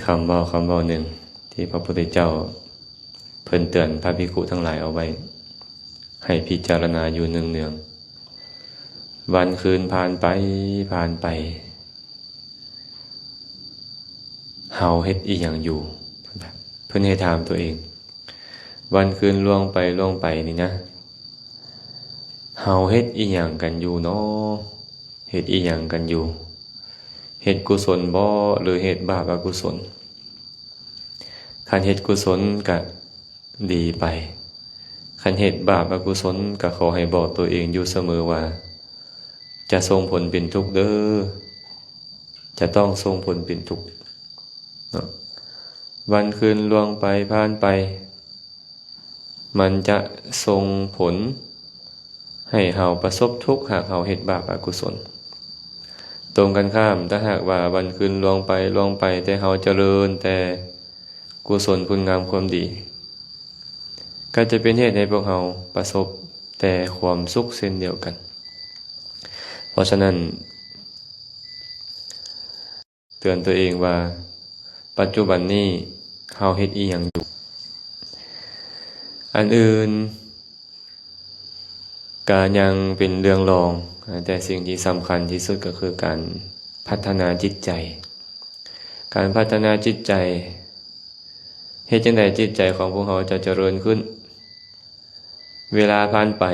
ຄຳເວົ້າຄຳເວົ້າໜຶ່ງທີ່ພະພຸດທະເຈົ້າເພິ່ນເຕືອນພະພິກຂຸທັງຫຼາຍເອົາໄວ້ ໃຫ້ພິຈາລະນາຢູ່ເນືອງໆ. ວັນຄືນຜ່ານໄປ ຜ່ານໄປ ເຮົາເຮັດອີ່ຫຍັງຢູ່? ເພິ່ນໃຫ້ຖາມຕົວເອງ. ວັນຄືນລ່ວງໄປ ລ່ວງໄປນີ້ນະ, ເຮົາເຮັດອີ່ຫຍັງກັນຢູ່ນໍ? ເຮັດອີ່ຫຍັງກັນຢູ່? ເຮັດກຸສົນບໍ ຫຼື ເຮັດບາບອະກຸສົນ? ຄັນເຮັດກຸສົນກະດີໄປ, ຄັນເຮັດບາບອະກຸສົນກະຂໍໃຫ້ບອກຕົວເອງຢູ່ສະເໝີວ່າ ຈະສົ່ງຜົນເປັນທຸກເດີ, ຈະຕ້ອງສົ່ງຜົນເປັນທຸກເນາະ. ວັນຄືນລ່ວງໄປຜ່ານໄປ ມັນຈະສົ່ງຜົນໃຫ້ເຮົາປະສົບທຸກ ຫາກເຮົາເຮັດບາບອະກຸສົນ. ຕົງກັນຂ້າມ, ຖ້າຫາກວ່າວັນຄືນລ່ວງໄປ ລ່ວງໄປ ແຕ່ເຮົາຈະເລີນແຕ່ກຸສົນຄຸນງາມຄວາມດີ, ກໍຈະເປັນເຫດໃຫ້ພວກເຮົາປະສົບແຕ່ຄວາມສຸກເຊັ່ນດຽວກັນ. ເພາະສະນັ້ນ ເຕືອນຕົວເອງວ່າ ປັດຈຸບັນນີ້ເຮົາເຮັດອີ່ຫຍັງຢູ່? ອັນອື່ນກະຍັງເປັນເລື່ອງລອງ, ແຕ່ສິ່ງທີ່ສຳຄັນທີ່ສຸດກໍຄືການພັດທະນາຈິດໃຈ. ການພັດທະນາຈິດໃຈ, ເຮັດຈັ່ງໃດຈິດໃຈຂອງພວກເຮົາຈະຈະເລີນຂຶ້ນ? ເວລາຜ່ານໄປ,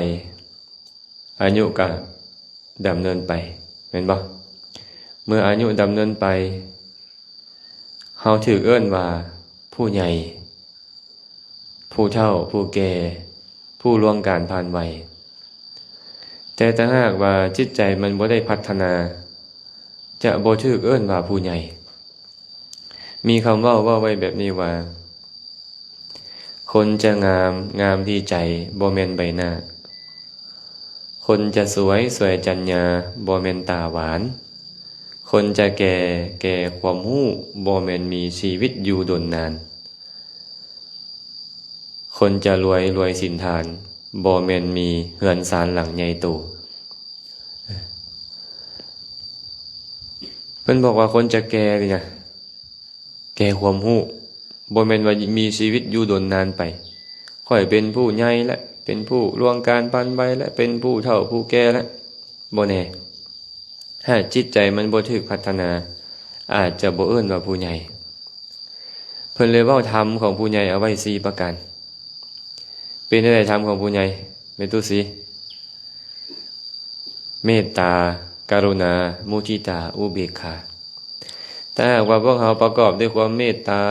ອາຍຸກະດຳເນີນໄປ ແມ່ນບໍ່? ເມື່ອອາຍຸດຳເນີນໄປ, ເຮົາຖືກເອີ້ນວ່າຜູ້ໃຫຍ່, ຜູ້ເຖົ້າ, ຜູ້ແກ່, ຜູ້ລ່ວງການຜ່ານໄວ. ແຕ່ຖ້າຫາກວ່າຈິດໃຈມັນບໍ່ໄດ້ພັດທະນາ, ຈະບໍ່ຖືກເອີ້ນວ່າຜູ້ໃຫຍ່. ມີຄຳເວົ້າເວົ້າໄວ້ແບບນີ້ວ່າ ຄົນຈະງາມ, ງາມທີ່ໃຈ, ບໍ່ແມ່ນໃບໜ້າ. ຄົນຈະສວຍ, ສວຍຈັນຍາ, ບໍ່ແມ່ນຕາຫວານ. ຄົນຈະແກ່, ແກ່ຄວາມຮູ້, ບໍ່ແມ່ນມີຊີວິດຢູ່ດົນນານ. ຄົນຈະລວຍ, ລວຍສິນທານ, ບໍ່ແມ່ນມີເຮືອນຊານຫຼັງໃຫຍ່ໂຕ. ເພິ່ນບອກວ່າຄົນຈະແກ່ນີ້ນະ, ແກ່ຄວາມຮູ້, ບໍ່ແມ່ນວ່າມີຊີວິດຢູ່ດົນນານໄປ. ຂ້ອຍເປັນຜູ້ໃຫຍ່ແລ້ວ, ເປັນຜູ້ລ່ວງການຜ່ານໄວແລ້ວ, ເປັນຜູ້ເຖົ້າຜູ້ແກ່ແລ້ວ. ບໍ່ແນ່, ຫາກຈິດໃຈມັນບໍ່ຖືກພັດທະນາ, ອາດຈະບໍ່ເອີ້ນວ່າຜູ້ໃຫຍ່. ເພິ່ນເລີຍເວົ້າທຳຂອງຜູ້ໃຫຍ່ເອົາໄວ້ສີ່ປະການ. ເປັນແນວໃດທຳຂອງຜູ້ໃຫຍ່ ແມ່ຕູ້ສີ? ເມດຕາ, ກະລຸນາ, ມຸທິຕາ, ອຸເບກຂາ. ຖ້າຫາກວ່າພວກເຮົາປະກອບດ້ວຍຄວາມເມດຕາ,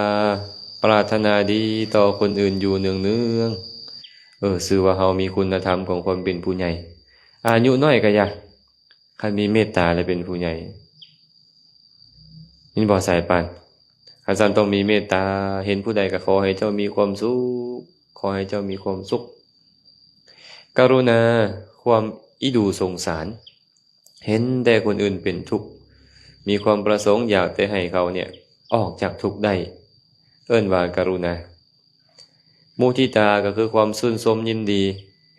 ປາດຖະໜາດີຕໍ່ຄົນອື່ນຢູ່ເນືອງໆ, ເອີ, ຊື່ວ່າເຮົາມີຄຸນນະທຳຂອງຄວາມເປັນຜູ້ໃຫຍ່. ອາຍຸນ້ອຍກະຢ່າ, ຄັນມີເມດຕາແລ້ວເປັນຜູ້ໃຫຍ່. ເຫັນບໍ່ສາຍປານ? ຄັນຊັ້ນຕ້ອງມີເມດຕາ, ເຫັນຜູ້ໃດກໍຂໍໃຫ້ເຈົ້າມີຄວາມສຸກ, ຂໍໃຫ້ເຈົ້າມີຄວາມສຸກ. ກະລຸນາ, ຄວາມອີດູສົງສານ, ເຫັນແຕ່ຄົນອື່ນເປັນທຸກ, ມີຄວາມປະສົງຢາກແຕ່ໃຫ້ເຂົາເນຍອອກຈາກທຸກໄດ້, ເອີ້ນວ່າກະລຸນາ. ມຸທິຕາກໍຄືຄວາມຊື່ນຊົມຍິນດີ,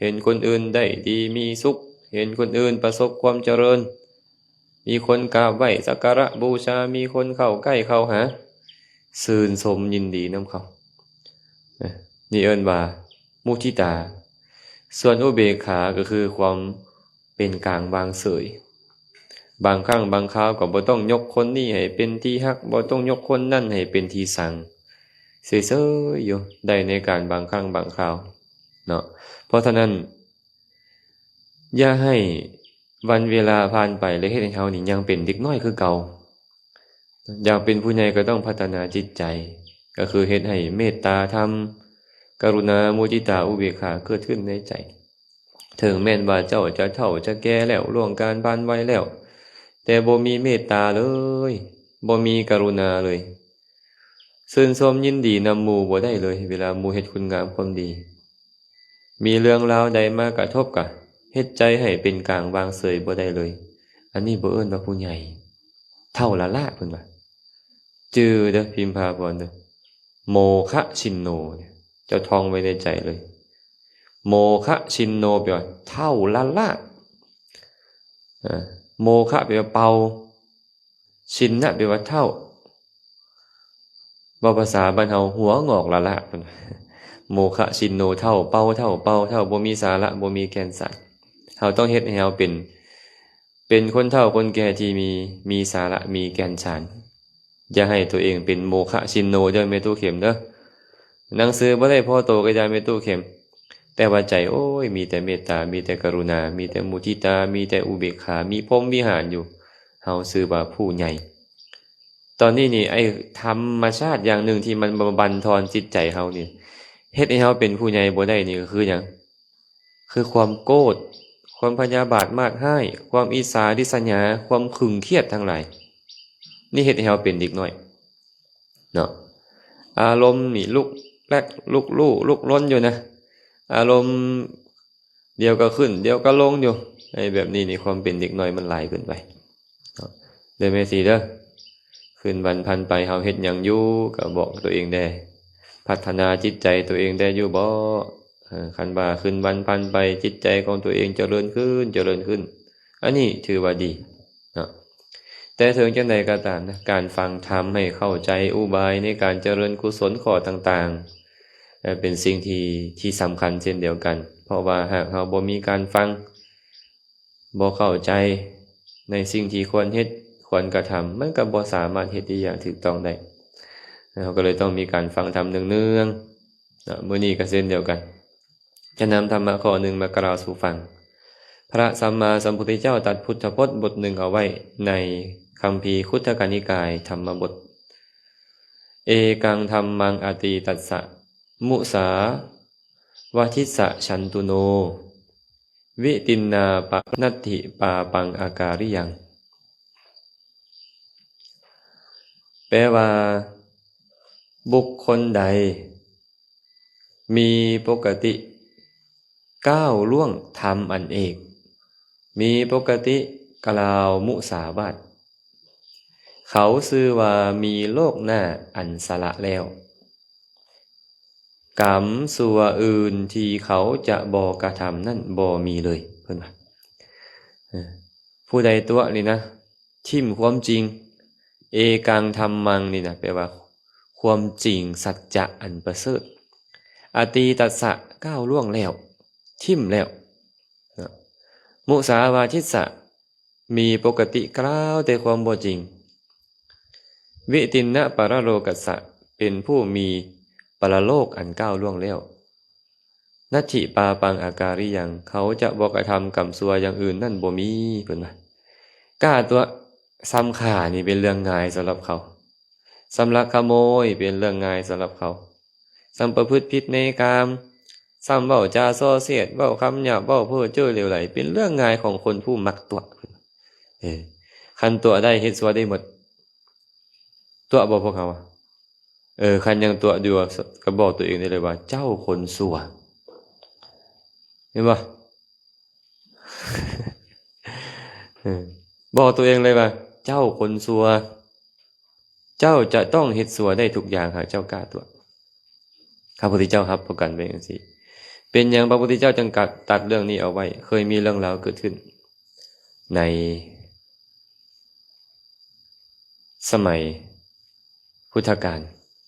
ເຫັນຄົນອື່ນໄດ້ດີມີສຸກ, ເຫັນຄົນອື່ນປະສົບຄວາມຈະເລີນ, ມີຄົນກາບໄຫວ້ສັກກາລະບູຊາ, ມີຄົນເຂົ້າໃກ້ເຂົ້າຫາ, ຊື່ນຊົມຍິນດີນຳເຂົາ. ນະ, ນີ້ເອີ້ນວ່າມຸທິຕາ. ສ່ວນອຸເບກຂາກໍຄືຄວາມເປັນກາງວາງເສີຍ. ບາງຄັ້ງບາງຄາວກໍບໍ່ຕ້ອງຍົກຄົນນີ້ໃຫ້ເປັນທີ່ຮັກ, ບໍ່ຕ້ອງຍົກຄົນນັ້ນໃຫ້ເປັນທີ່ຊັງ, ເສີຍໆຢູ່ ໄດ້ໃນການບາງຄັ້ງບາງຄາວເນາະ. ເພາະສະນັ້ນ ຢ່າໃຫ້ວັນເວລາຜ່ານໄປ ແລະ ເຮັດໃຫ້ເຮົານີ້ຍັງເປັນເດັກນ້ອຍຄືເກົ່າ. ຢາກເປັນຜູ້ໃຫຍ່ກໍຕ້ອງພັດທະນາຈິດໃຈ, ກໍຄືເຮັດໃຫ້ເມດຕາທຳ, ກະລຸນາ, ມຸທິຕາ, ອຸເບກຂາເກີດຂຶ້ນໃນໃຈ. ເຖິງແມ່ນວ່າເຈົ້າຈະເຖົ້າຈະແກ່ແລ້ວ, ລ່ວງການຜ່ານໄວແລ້ວ, ແຕ່ບໍ່ມີເມດຕາເລີຍ, ບໍ່ມີກະລຸນາເລີຍ, ຊື່ນຊົມຍິນດີນຳໝູ່ບໍ່ໄດ້ເລີຍ ເວລາໝູ່ເຮັດຄຸນງາມຄວາມດີ. ມີເລື່ອງລາວໃດມາກະທົບກະເຮັດໃຈໃຫ້ເປັນກາງວາງເສີຍບໍ່ໄດ້ເລີຍ. ອັນນີ້ບໍ່ເອີ້ນວ່າຜູ້ໃຫຍ່, ເຖົ້າລ້າໆ ເພິ່ນວ່າ. ຈື່ເດີ ພິມພາພອນເດີ, ໂມຄະຊິນໂນ, ເຈົ້າທ່ອງໄວ້ໃນໃຈເລີຍ. ໂມຄະຊິນໂນ ແປວ່າເຖົ້າລ້າໆ. ອາ ໂມຄະ ແປວ່າເປົ່າ, ຊິນນະ ແປວ່າເຖົ້າ, ເວົ້າພາສາບ້ານເຮົາ ຫົວງອກຫຼ້າໆ ໂມຄະຊິນໂນ ເຖົ້າເປົ່າ ເຖົ້າເປົ່າ ເຖົ້າ ບໍ່ມີສາລະ ບໍ່ມີແກ່ນສານ. ເຮົາຕ້ອງເຮັດໃຫ້ເຮົາເປັນ ເປັນຄົນເຖົ້າຄົນແກ່ທີ່ມີ ມີສາລະ ມີແກ່ນສານ. ຢ່າໃຫ້ຕົວເອງເປັນໂມຄະຊິນໂນເດີ ແມ່ຕູ້ເຂັມເດີ. ໜັງສືບໍ່ໄດ້ພໍໂຕກໍຢ່າ ແມ່ຕູ້ເຂັມ, ແຕ່ວ່າໃຈ ໂອ້ຍ ມີແຕ່ເມດຕາ ມີແຕ່ກະລຸນາ ມີແຕ່ມຸທິຕາ ມີແຕ່ອຸເບກຂາ ມີພົມວິຫານຢູ່. ເຮົາຊື່ວ່າຜູ້ໃຫຍ່. ຕອນນີ້ນີ້ ໄອ້ທຳມະຊາດຢ່າງໜຶ່ງທີ່ມັນມາບັ່ນທອນຈິດໃຈເຮົານີ້ ເຮັດໃຫ້ເຮົາເປັນຜູ້ໃຫຍ່ບໍ່ໄດ້ນີ້ ກໍຄືຫຍັງ? ຄືຄວາມໂກດ, ຄວາມພະຍາບາດມາດຮ້າຍ, ຄວາມອິດສາລິສຍາ, ຄວາມຄຶງຄຽດທັງຫຼາຍ. ນີ້ເຮັດໃຫ້ເຮົາເປັນເດັກນ້ອຍເນາະ. ອາລົມນີ້ລຸກແລັກລຸກລູ້ລຸກລົນຢູ່ນະ. ອາລົມດຽວກໍຂຶ້ນ ດຽວກໍລົງຢູ່. ໄອ້ແບບນີ້ນີ້ ຄວາມເປັນເດັກນ້ອຍມັນຫຼາຍເກີນໄປເນາະ ເດີແມ່ຊີເດີ. ຄືນວັນຜ່ານໄປ ເຮົາເຮັດຫຍັງຢູ່ ກໍບອກຕົວເອງແດ່. ພັດທະນາຈິດໃຈຕົວເອງໄດ້ຢູ່ບໍ່? ເອີ ຄັນວ່າຄືນວັນຜ່ານໄປ ຈິດໃຈຂອງຕົວເອງຈະເລີນຂຶ້ນ ຈະເລີນຂຶ້ນ ອັນນີ້ຖືວ່າດີເນາະ. ແຕ່ເຖິງຈັ່ງໃດກໍຕາມນະ ການຟັງທຳໃຫ້ເຂົ້າໃຈອຸບາຍໃນການຈະເລີນກຸສົນຂໍ້ຕ່າງໆ ເປັນສິ່ງທີ່ ທີ່ສຳຄັນເຊັ່ນດຽວກັນ. ເພາະວ່າຫາກເຮົາບໍ່ມີການຟັງ ບໍ່ເຂົ້າໃຈໃນສິ່ງທີ່ຄວນເຮັດຄວນກະທຳ ມັນກໍບໍ່ສາມາດເຮັດໄດ້ຢ່າງຖືກຕ້ອງໄດ້. ເຮົາກໍເລີຍຕ້ອງມີການຟັງທຳເນືອງໆເນາະ. ມື້ນີ້ກໍເຊັ່ນດຽວກັນ ຈະນຳທຳມະຂໍ້ໜຶ່ງມາກ່າວສູ່ຟັງ. ພະສຳມາສຳພຸດທະເຈົ້າຕັດພຸດທະພົດບົດໜຶ່ງເອົາໄວ້ໃນຄຳພີຄຸດທະກະນິກາຍທຳມະບົດ ເອກັງທຳມັງອະຕີຕັດສະ ມຸສາວາທິດສະ ສັນຕຸໂນ ວິຕິນນາປະ ນັດຖິປາປັງອາກາລິຍັງ. ແປວ່າ ບຸກຄົນໃດມີປົກກະຕິກ້າວລ່ວງທຳອັນເອກ, ມີປົກກະຕິກ່າວມຸສາວາດ, ເຂົາຊື່ວ່າມີໂລກໜ້າອັນສະຫຼະແລ້ວ. ກຳຊົ່ວອື່ນທີ່ເຂົາຈະບໍ່ກະທຳນັ້ນບໍ່ມີເລີຍ ເພິ່ນວ່າ. ເອີ ຜູ້ໃດຕົວະນີ້ນະ ຖິ້ມຄວາມຈິງ, ເອກັງທຳມັງນີ້ນະ ແປວ່າຄວາມຈິງ ສັດຈະອັນປະເສີດ, ອະຕີຕັດສະ ກ້າວລ່ວງແລ້ວ, ຖິ້ມແລ້ວ. ເນາະ ມຸສາວາທິດສະ ມີປົກກະຕິກ່າວແຕ່ຄວາມບໍ່ຈິງ, ວິຕິນນະປະລະໂລກັດສະ ເປັນຜູ້ມີປະລະໂລກອັນກ້າວລ່ວງແລ້ວ, ນັດຖິປາປັງອາກາລິຍັງ ເຂົາຈະບໍ່ກະທຳກຳຊົ່ວຢ່າງອື່ນນັ້ນບໍ່ມີ ເພິ່ນວ່າ. ກ້າຕົວະ ສ່ຳຂ້ານີ້ເປັນເລື່ອງງ່າຍສຳລັບເຂົາ. ສ່ຳລັກຂະໂມຍເປັນເລື່ອງງ່າຍສຳລັບເຂົາ, ສ່ຳປະພຶດຜິດໃນກາມ, ສ່ຳເວົ້າຈາສໍ້ສຽດ, ເວົ້າຄຳຫຍາບ, ເວົ້າເພ້ອເຈີ້ເຫຼວໄຫຼ ເປັນເລື່ອງງ່າຍຂອງຄົນຜູ້ມັກຕົວະ. ເອີ ຄັນຕົວະໄດ້ ເຮັດຊົ່ວໄດ້ໝົດ. ຕົວະບໍ່ພວກເຮົາ? ເອີ ຄັນຍັງຕົວະຢູ່ ກໍບອກຕົວເອງໄດ້ເລີຍວ່າ ເຈົ້າຄົນຊົ່ວ. ເຫັນບໍ່? ເອີ ບອກຕົວເອງເລີຍວ່າ ເຈົ້າຄົນຊົ່ວ. ເຈົ້າຈະຕ້ອງເຮັດຊົ່ວໄດ້ທຸກຢ່າງ ຫາກເຈົ້າກ້າຕົວະ. ພະພຸດທະເຈົ້າຮັບປະກັນໄວ້ຈັ່ງຊີ້. ເປັນຫຍັງພະພຸດທະເຈົ້າຈຶ່ງກະຕັດເລື່ອງນີ້ເອົາໄວ້? ເຄີຍມີເລື່ອງລາວເກີດຂຶ້ນໃນສະໄໝພຸດທະການ.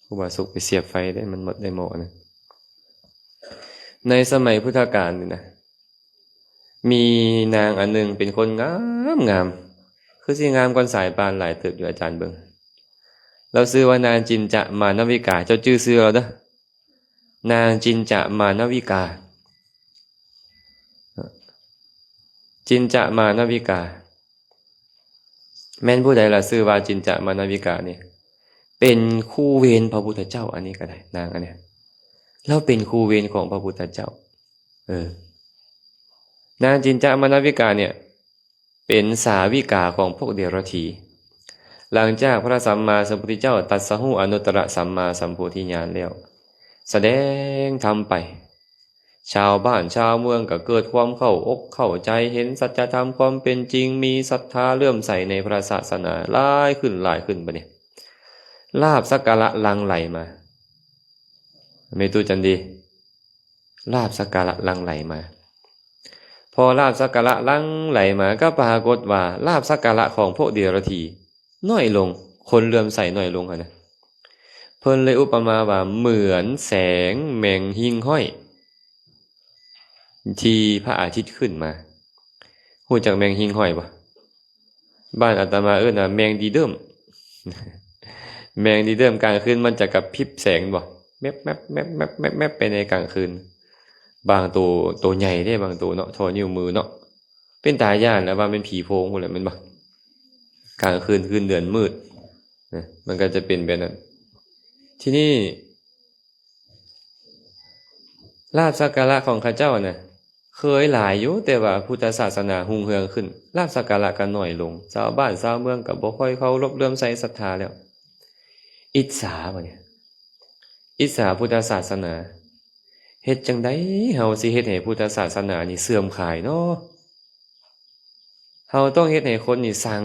ຄູບາສຸກໄປສຽບໄຟເດ້ ມັນໝົດໄດ້ໝໍ້ນະ. ໃນສະໄໝພຸດທະການນີ້ນະ ມີນາງອັນໜຶ່ງເປັນຄົນງາມໆ ຄືຊິງາມກ່ອນສາຍປານຫຼາຍເຕີບຢູ່ ອາຈານເບິ່ງ. ລາວຊື່ວ່ານາງຈິນຈະມານະວິກາ. ເຈົ້າຈື່ຊື່ລາວເດີ ນາງຈິນຈະມານະວິກາ. ຈິນຈະມານະວິກາ ແມ່ນຜູ້ໃດລະຊື່ວ່າຈິນຈະມານະວິການີ້? ເປັນຄູ່ເວນພະພຸດທະເຈົ້າ. ອັນນີ້ກໍໄດ້ ນາງອັນເນີ້ຍ ລາວເປັນຄູ່ເວນຂອງພະພຸດທະເຈົ້າ. ເອີ ນາງຈິນຈະມານະວິກາເນີ້ຍ ເປັນສາວິກາຂອງພວກເດຍລະຖີ. ຫຼັງຈາກພະສຳມາສຳພຸດທະເຈົ້າຕັດສະຮູ້ອະນຸດຕະລະສຳມາສຳໂພທິຍານແລ້ວ ສະແດງທຳໄປ, ຊາວບ້ານຊາວເມືອງກໍເກີດຄວາມເຂົ້າອົກເຂົ້າໃຈ, ເຫັນສັດຈະທຳຄວາມເປັນຈິງ, ມີສັດທາເຫຼື້ອມໃສໃນພະສາສະໜາຫຼາຍຂຶ້ນຫຼາຍຂຶ້ນ. ບັດນີ້ ລາບສັກກາລະຫຼັ່ງໄຫຼມາ. ແມ່ຕູ້ຈັນດີ ລາບສັກກາລະຫຼັ່ງໄຫຼມາ. ພໍລາບສັກກາລະຫຼັ່ງໄຫຼມາ ກໍປາກົດວ່າລາບສັກກາລະຂອງພວກເດຍລະຖີນ້ອຍລົງ, ຄົນເຫຼື້ອມໃສນ້ອຍລົງຫັ້ນນະ. ເພິ່ນເລີຍອຸປະມາວ່າເໝືອນແສງແມງຫິ້ງຫ້ອຍ ທີ່ພະອາທິດຂຶ້ນມາ. ຮູ້ຈັກແມງຫິ້ງຫ້ອຍບໍ່? ບ້ານອາດຕະມາເອີ້ນວ່າແມງດີເດີມ. ແມງດີເດີມກາງຄືນມັນຈະກະພິບແສງບໍ່? ແມັບໆໆໆໆ ໄປໃນກາງຄືນ. ບາງໂຕ ໂຕໃຫຍ່ເດ້ ບາງໂຕເນາະ ທໍ່ນິ້ວມືເນາະ. ເປັນຕາຢ້ານ ແລ້ວວ່າແມ່ນຜີໂພງພຸ້ນແຫຼະ ແມ່ນບໍ່? ກາງຄືນ ຄືນເດືອນມືດນະ ມັນກໍຈະເປັນແບບນັ້ນ. ທີນີ້ ລາບສັກກາລະຂອງເຂົາເຈົ້ານະ ເຄີຍຫຼາຍຢູ່, ແຕ່ວ່າພຸດທະສາສະໜາຮຸ່ງເຮືອງຂຶ້ນ ລາບສັກກາລະກໍໜ້ອຍລົງ, ຊາວບ້ານຊາວເມືອງກໍບໍ່ຄ່ອຍເຄົາລົບເຫຼື້ອມໃສສັດທາແລ້ວ. ອິດສາບັດນີ້ ອິດສາພຸດທະສາສະໜາ. ເຮັດຈັ່ງໃດເຮົາຊິເຮັດໃຫ້ພຸດທະສາສະໜານີ້ເສື່ອມຄາຍເນາະ? ເຮົາຕ້ອງເຮັດໃຫ້ຄົນນີ້ຊັງ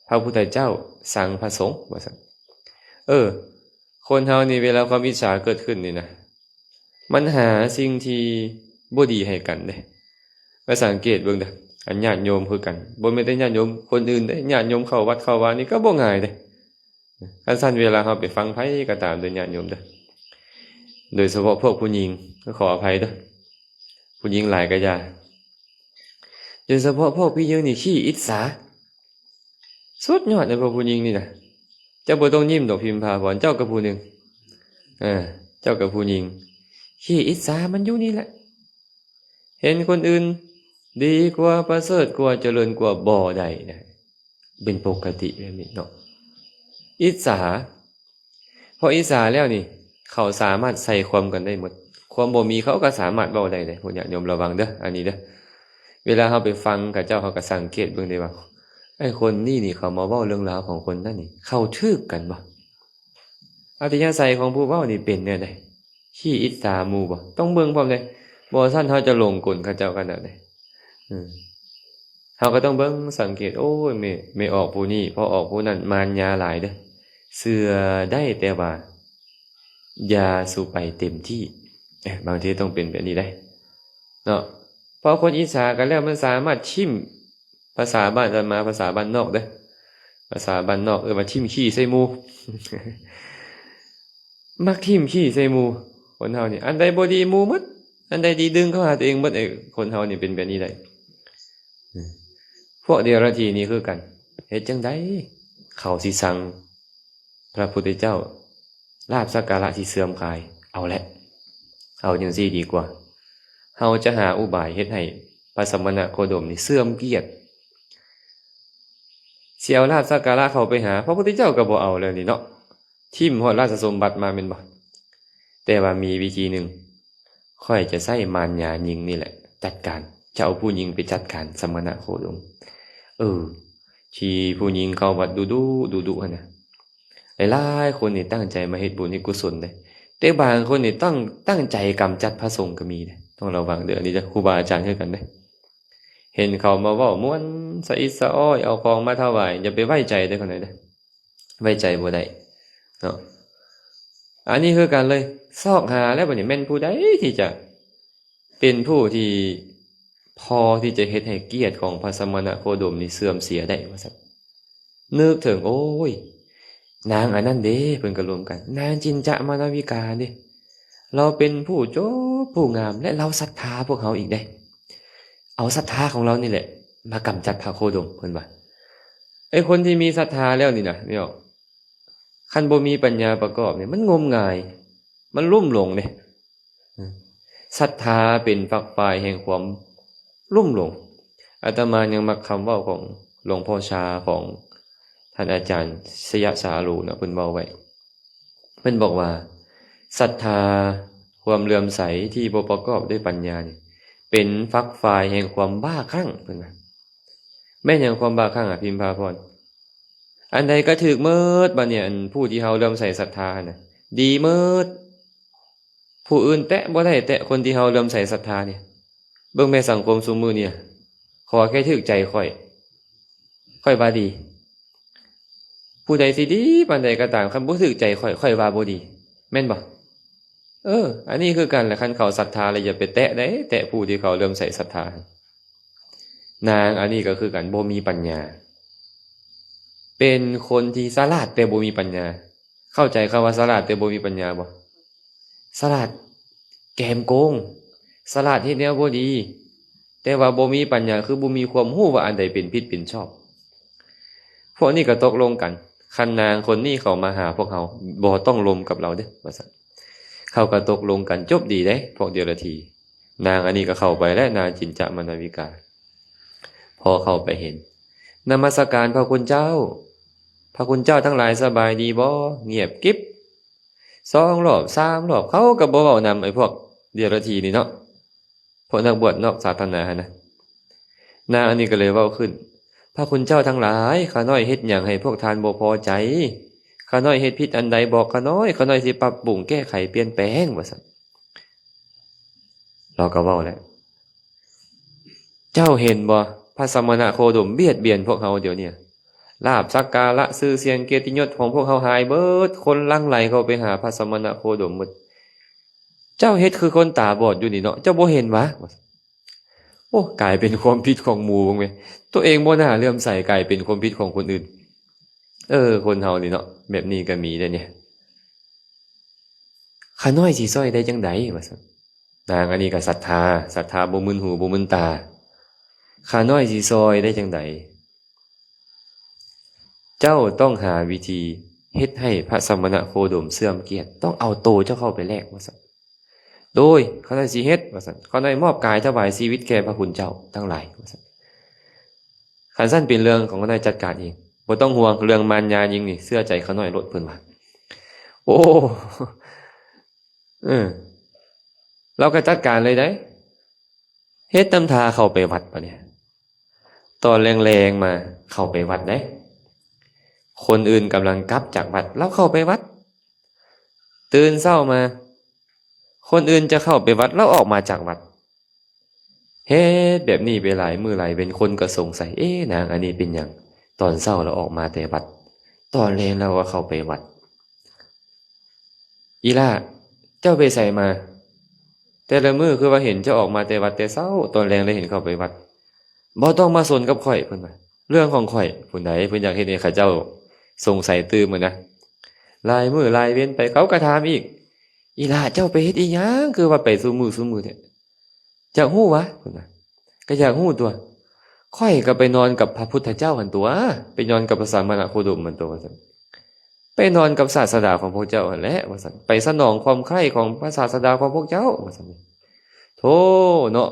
ພະພຸດທະເຈົ້າ, ຊັງພະສົງ ວ່າຊັ້ນ. ເອີ ຄົນເຮົານີ້ເວລາຄວາມອິດສາເກີດຂຶ້ນນີ້ນະ ມັນຫາສິ່ງທີ່ບໍ່ດີໃຫ້ກັນເດ້. ມາສັງເກດເບິ່ງເດີ້ ອັນຍາດໂຍມຄືກັນ, ບໍ່ແມ່ນແຕ່ຍາດໂຍມຄົນອື່ນເດ້, ຍາດໂຍມເຂົ້າວັດເຂົ້າວານີ້ກໍບໍ່ງ່າຍເດ້. ຄັນຊັ້ນເວລາເຮົາໄປຟັງໃຜກໍຕາມເດີ້ຍາດໂຍມເດີ້, ໂດຍສະເພາະພວກຜູ້ຍິງ, ຂໍອະໄພເດີ້, ຜູ້ຍິງຫຼາຍກໍຢ່າ. ໂດຍສະເພາະພວກຜູ້ຍິງນີ້ຂີ້ອິດສາ ສຸດຍອດເລີຍ ພວກຜູ້ຍິງນີ້ນະ. ເຈົ້າບໍ່ຕ້ອງຍິ້ມດອກ ພິມພາພອນ, ເຈົ້າກໍຜູ້ໜຶ່ງ. ເອີ ເຈົ້າກໍຜູ້ຍິງ. ຂີ້ອິດສາມັນຢູ່ນີ້ແຫຼະ. ເຫັນຄົນອື່ນດີກວ່າ, ປະເສີດກວ່າ, ຈະເລີນກວ່າບໍ່ໄດ້ນະ. ເປັນປົກກະຕິແບບນີ້ເນາະ. ອິດສາ. ເພາະອິດສາແລ້ວນີ້ ເຂົາສາມາດໃສ່ຄວາມກັນໄດ້ໝົດ. ຄວາມບໍ່ມີເຂົາກໍສາມາດເວົ້າໄດ້ເດ້. ພວກຍາດໂຍມລະວັງເດີ້ ອັນນີ້ເດີ້. ເວລາເຮົາໄປຟັງເຂົາເຈົ້າ, ເຮົາກໍສັງເກດເບິ່ງໄດ້ວ່າ ໄອ້ຄົນນີ້ນີ້ ເຂົາມາເວົ້າເລື່ອງລາວຂອງຄົນນັ້ນນີ້ ເຂົາຖືກກັນບໍ່? ອັດຕະຍາໄສຂອງຜູ້ເວົ້ານີ້ເປັນແນວໃດ? ຂີ້ອິດສາໝູ່ບໍ່? ຕ້ອງເບິ່ງພ້ອມເດ້. ບໍ່ຊັ້ນເຮົາຈະຫຼົງກົນເຂົາເຈົ້າຂະໜາດໃດ. ເອີ ເຮົາກໍຕ້ອງເບິ່ງສັງເກດ, ໂອ້ຍ ແມ່ ແມ່ອອກຜູ້ນີ້, ພໍ່ອອກຜູ້ນັ້ນ, ມານຍາຫຼາຍເດີ້. ເຊື່ອໄດ້ແຕ່ວ່າຢ່າສູ່ໄປເຕັມທີ່. ເອີ ບາງທີຕ້ອງເປັນແບບນີ້ໄດ໋ເນາະ. ເພາະຄົນອິດສາກັນແລ້ວ ມັນສາມາດຖິ້ມ, ພາສາບ້ານອາດຕະມາ ພາສາບ້ານນອກເດີ້, ພາສາບ້ານນອກເອີ້ນວ່າຖິ້ມຂີ້ໃສ່ໝູ່. ມັກຖິ້ມຂີ້ໃສ່ໝູ່. ຄົນເຮົານີ້ ອັນໃດບໍ່ດີໝູ່ໝົດ, ອັນໃດດີດຶງເຂົ້າຫາຕົວເອງໝົດ. ເອີ ຄົນເຮົານີ້ເປັນແບບນີ້ໄດ໋. ພວກເດຍລະຖີນີ້ຄືກັນ. ເຮັດຈັ່ງໃດເຂົາຊິຊັງ ພະພຸດທະເຈົ້າ, ລາບສັກກາລະທີ່ເສື່ອມຄາຍ. ເອົາແຫຼະ, ເອົາຈັ່ງຊີ້ດີກວ່າ, ເຮົາຈະຫາອຸບາຍເຮັດໃຫ້ພະສະມະນະໂຄດົມນີ້ເສື່ອມກຽດ. ຊິເອົາລາບສັກກາລະເຂົ້າໄປຫາພະພຸດທະເຈົ້າກໍບໍ່ເອົາແລ້ວນີ້ເນາະ, ຖິ້ມຮອດລາຊະສົມບັດມາແມ່ນບໍ່? ແຕ່ວ່າມີວິທີໜຶ່ງ, ຂ້ອຍຈະໃຊ້ມານຍາຍິງນີ້ແຫຼະຈັດການ, ຈະເອົາຜູ້ຍິງໄປຈັດການສະມະນະໂຄດົມ. ເອີ ທີ່ຜູ້ຍິງເຂົ້າວັດດຸໆ ດຸໆຫັ້ນນະ, ຫຼາຍໆຄົນນີ້ຕັ້ງໃຈມາເຮັດບຸນເຮັດກຸສົນເດ້, ແຕ່ບາງຄົນນີ້ຕັ້ງ ຕັ້ງໃຈກຳຈັດພະສົງກໍມີເດ້. ຕ້ອງລະວັງເດີ້, ອັນນີ້ເດີ້ ຄູບາອາຈານຄືກັນເດ້. ເຫັນເຂົາມາເວົ້າມ່ວນສະອິດສະອ້ອຍ ເອົາຂອງມາຖວາຍ, ຢ່າໄປໄວ້ໃຈເດີ້ ຄົນໃດເດີ້. ໄວ້ໃຈບໍ່ໄດ້ເນາະ. ອັນນີ້ຄືກັນເລີຍ, ຊອກຫາແລ້ວບັດນີ້ ແມ່ນຜູ້ໃດທີ່ຈະເປັນຜູ້ທີ່ພໍທີ່ຈະເຮັດໃຫ້ກຽດຂອງພະສະມະນະໂຄດົມນີ້ເສື່ອມເສຍໄດ້ວ່າຊັ້ນ. ນຶກເຖິງ, ໂອ້ຍ ນາງອັນນັ້ນເດ້, ເພິ່ນກໍລວມກັນ, ນາງຈິນຈະມານາວິກາເດ້, ລາວເປັນຜູ້ຈົບຜູ້ງາມ ແລະ ລາວສັດທາພວກເຮົາອີກເດ້. ເອົາສັດທາຂອງລາວນີ້ແຫຼະມາກຳຈັດພະໂຄດົມ, ເພິ່ນວ່າ. ໄອ້ຄົນທີ່ມີສັດທາແລ້ວນີ້ນະ, ແມ່ນບໍ່? ຄັນບໍ່ມີປັນຍາປະກອບນີ້ ມັນງົມງາຍ, ມັນລຸ່ມຫຼົງເດ້. ສັດທາເປັນຝັກຝ່າຍແຫ່ງຄວາມລຸ່ມຫຼົງ. ອາດຕະມາຍັງມັກຄຳເວົ້າຂອງຫຼວງພໍ່ຊາ ຂອງທ່ານອາຈານໄຊຍະສາໂລນະ, ເພິ່ນເວົ້າໄວ້. ເພິ່ນບອກວ່າ ສັດທາ, ຄວາມເຫຼື້ອມໃສທີ່ບໍ່ປະກອບດ້ວຍປັນຍານີ້ ເປັນຝັກຝ່າຍແຫ່ງຄວາມບ້າຄັ້ງ, ເພິ່ນວ່າ. ແມ່ນຫຍັງຄວາມບ້າຄັ້ງອະ ພິມພາພອນ? ອັນໃດກໍຖືກໝົດ, ບັດນີ້ ອັນຜູ້ທີ່ເຮົາເຫຼື້ອມໃສສັດທາຫັ້ນນະ ດີໝົດ. ຜູ້ອື່ນແຕະບໍ່ໄດ້, ແຕະຄົນທີ່ເຮົາເຫຼື້ອມໃສສັດທານີ້. ເບິ່ງແມ້ສັງຄົມຊຸມມື້ນີ້, ຂໍແຄ່ຖືກໃຈຂ້ອຍ, ຂ້ອຍວ່າດີ. ຜູ້ໃດຊິດີປານໃດກໍຕາມ, ຄັນບໍ່ຖືກໃຈຂ້ອຍ, ຂ້ອຍວ່າບໍ່ດີ, ແມ່ນບໍ່? ເອີ ອັນນີ້ຄືກັນແຫຼະ, ຄັນເຂົາສັດທາແລ້ວ ຢ່າໄປແຕະໄດ໋, ແຕະຜູ້ທີ່ເຂົາເຫຼື້ອມໃສສັດທາ. ນາງອັນນີ້ກໍຄືກັນ, ບໍ່ມີປັນຍາ, ເປັນຄົນທີ່ສະຫຼາດແຕ່ບໍ່ມີປັນຍາ. ເຂົ້າໃຈຄຳວ່າສະຫຼາດແຕ່ບໍ່ມີປັນຍາບໍ່? ສະຫຼາດແກມໂກງ, ສະຫຼາດເຮັດແນວບໍ່ດີ, ແຕ່ວ່າບໍ່ມີປັນຍາ ຄືບໍ່ມີຄວາມຮູ້ວ່າອັນໃດເປັນຜິດເປັນຊອບ. ພວກນີ້ກໍຕົກລົງກັນ, ຄັນນາງຄົນນີ້ເຂົ້າມາຫາພວກເຮົາ ບໍ່ຕ້ອງລົມກັບລາວເດີ້ ວ່າຊັ້ນ. ເຂົາກໍຕົກລົງກັນຈົບດີເດ້ ພວກເດລະຖີ. ນາງອັນນີ້ກໍເຂົ້າໄປແລ້ວ ນາງຈິນຈະມະນາວິກາ. ພໍເຂົ້າໄປເຫັນ, ນະມັດສະການພະຄຸນເຈົ້າ, ພະຄຸນເຈົ້າທັງຫຼາຍສະບາຍດີບໍ່? ງຽບກິບ. ສອງລອບສາມລອບ ເຂົາກໍບໍ່ເວົ້ານຳໄອ້ພວກເດລະຖີນີ້ເນາະ, ພວກນັກບວດນອກສາສະໜາຫັ້ນນະ. ນາງອັນນີ້ກໍເລີຍເວົ້າຂຶ້ນ, ພະຄຸນເຈົ້າທັງຫຼາຍ, ຂ້ານ້ອຍເຮັດຫຍັງໃຫ້ພວກທ່ານບໍ່ພໍໃຈ? ຂ້ານ້ອຍເຮັດຜິດອັນໃດບອກຂ້ານ້ອຍ, ຂ້ານ້ອຍຊິປັບປຸງແກ້ໄຂປ່ຽນແປງ ວ່າຊັ້ນ. ລາວກໍເວົ້າແລ້ວ, ເຈົ້າເຫັນບໍ່ ພະສະມະນະໂຄດົມບຽດບຽນພວກເຮົາດຽວນີ້, ລາບສັກກາລະຊື່ສຽງກຽດຕິຍົດຂອງພວກເຮົາຫາຍເບີດ, ຄົນຫຼັ່ງໄຫຼເຂົ້າໄປຫາພະສະມະນະໂຄດົມໝົດ. ເຈົ້າເຮັດຄືຄົນຕາບອດຢູ່ນີ້ເນາະ, ເຈົ້າບໍ່ເຫັນຫວາ? ໂອ້ ກາຍເປັນຄວາມຜິດຂອງໝູ່ເບິ່ງແມ, ຕົວເອງບໍ່ໜ້າເຫຼື້ອມໃສ ກາຍເປັນຄວາມຜິດຂອງຄົນອື່ນ. ເອີ ຄົນເຮົານີ້ເນາະ ແບບນີ້ກໍມີເດ້ນີ້. ຂ້ານ້ອຍຊິຊ່ອຍໄດ້ຈັ່ງໃດ ວ່າຊັ້ນ. ນາງອັນນີ້ກໍສັດທາ, ສັດທາບໍ່ມຶນຫູບໍ່ມຶນຕາ. ຂ້ານ້ອຍຊິຊ່ອຍໄດ້ຈັ່ງໃດ? ເຈົ້າຕ້ອງຫາວິທີເຮັດໃຫ້ພະສະມະນະໂຄດົມເສື່ອມກຽດ, ຕ້ອງເອົາໂຕເຈົ້າເຂົ້າໄປແລກ ວ່າຊັ້ນ. ໂດຍ ຂ້ານ້ອຍຊິເຮັດ ວ່າຊັ້ນ, ຂ້ານ້ອຍມອບກາຍຖວາຍຊີວິດແກ່ພະຄຸນເຈົ້າທັງຫຼາຍ ວ່າຊັ້ນ. ຄັນຊັ້ນເປັນເລື່ອງຂອງຂ້ານ້ອຍຈັດການເອງ, ບໍ່ຕ້ອງຫ່ວງ, ເລື່ອງມານຍາຍິງນີ້ເຊື່ອໃຈຂ້ານ້ອຍໂລດ ເພິ່ນວ່າ. ໂອ້ ເອີ ລາວກໍຈັດການເລີຍໄດ໋. ເຮັດນຳທ່າເຂົ້າໄປວັດບາດນີ້. ຕອນແລງໆມາເຂົ້າໄປວັດເດ້. ຄົນອື່ນກຳລັງກັບຈາກວັດ, ລາວເຂົ້າໄປວັດ. ຕື່ນເຊົ້າມາ, ຄົນອື່ນຈະເຂົ້າໄປວັດ, ລາວອອກມາຈາກວັດ. ເຮັດແບບນີ້ໄປຫຼາຍມື້ຫຼາຍເວັນ, ຄົນກໍສົງໄສ, ເອ ນາງອັນນີ້ເປັນຫຍັງ? ຕອນເຊົ້າລາວອອກມາແຕ່ວັດ, ຕອນແລງລາວກໍເຂົ້າໄປວັດ. ອີ່ຫຼ້າ ເຈົ້າໄປໃສມາ? ແຕ່ລະມື້ຄືວ່າເຫັນເຈົ້າອອກມາແຕ່ວັດແຕ່ເຊົ້າ, ຕອນແລງລະເຫັນເຂົ້າໄປວັດ. ບໍ່ຕ້ອງມາສົນກັບຂ້ອຍ, ເພິ່ນວ່າ. ເລື່ອງຂອງຂ້ອຍ, ຜູ້ໃດເພິ່ນຢາກເຮັດໃຫ້ເຂົາເຈົ້າສົງໄສຕື່ມນະ. ຫຼາຍມື້ຫຼາຍເວັນໄປ, ເຂົາກໍຖາມອີກ, ອີ່ຫຼ້າ ເຈົ້າໄປເຮັດອີ່ຫຍັງ? ຄືວ່າໄປຊຸມື້ຊຸມື້ແທ້? ຢາກຮູ້ຫວາ? ເພິ່ນວ່າ. ກໍຢາກຮູ້ຕົວະ. ຂ້ອຍກໍໄປນອນກັບພະພຸດທະເຈົ້າຫັ້ນຕົວະ, ໄປນອນກັບພະສະມະນະໂຄດົມຫັ້ນຕົວະ ວ່າຊັ້ນ. ໄປນອນກັບສາດສະດາຂອງພວກເຈົ້າຫັ້ນແຫຼະ ວ່າຊັ້ນ, ໄປສະໜອງຄວາມໃຄ່ຂອງພະສາດສະດາຂອງພວກເຈົ້າ ວ່າຊັ້ນ. ໂທ້ເນາະ,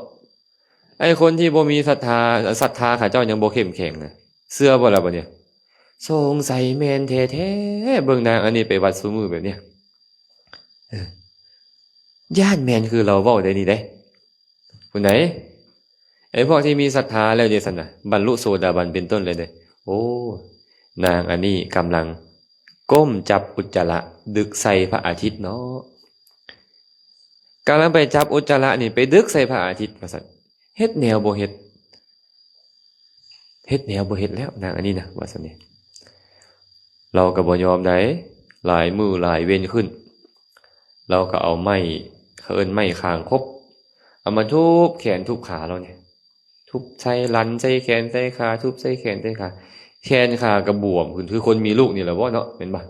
ໄອ້ຄົນທີ່ບໍ່ມີສັດທາ, ສັດທາເຂົາເຈົ້າຍັງບໍ່ເຂັ້ມແຂງນະ, ເຊື່ອບໍ່ລະບາດນີ້? ສົງໄສແມ່ນແທ້ໆ, ເບິ່ງນາງອັນນີ້ໄປວັດຊຸມື້ແບບນີ້. ເອີ ຢ້ານແມ່ນຄືລາວເວົ້າໄດ໋ນີ້ເດ້. ຜູ້ໃດ? ໄອ້ພວກທີ່ມີສັດທາແລ້ວເດຊັ້ນນະ, ບັນລຸໂສດາບັນເປັນຕົ້ນແລ້ວເດ້. ໂອ້ ນາງອັນນີ້ກຳລັງກົ້ມຈັບອຸດຈະລະດຶກໃສ່ພະອາທິດເນາະ, ກຳລັງໄປຈັບອຸດຈະລະນີ້ໄປດຶກໃສ່ພະອາທິດວ່າຊັ້ນ. ເຮັດແນວບໍ່ເຮັດ, ເຮັດແນວບໍ່ເຮັດແລ້ວນາງອັນນີ້ນະ ວ່າຊັ້ນເດ. ລາວກໍບໍ່ຍອມໃດ໋, ຫຼາຍມື້ຫຼາຍເວັນຂຶ້ນ ລາວກໍເອົາໄມ້, ເຂົາເອີ້ນໄມ້ຄາງຄົບ, ເອົາມາທຸບແຂນທຸບຂາລາວນີ້, ທຸບໃສ່ຫຼັນໃສ່ແຂນໃສ່ຂາ, ທຸບໃສ່ແຂນໃສ່ຂາ, ແຂນຂາກໍບວມຂຶ້ນ ຄືຄົນມີລູກນີ້ແຫຼະບໍ່ເນາະ, ແມ່ນບໍ່?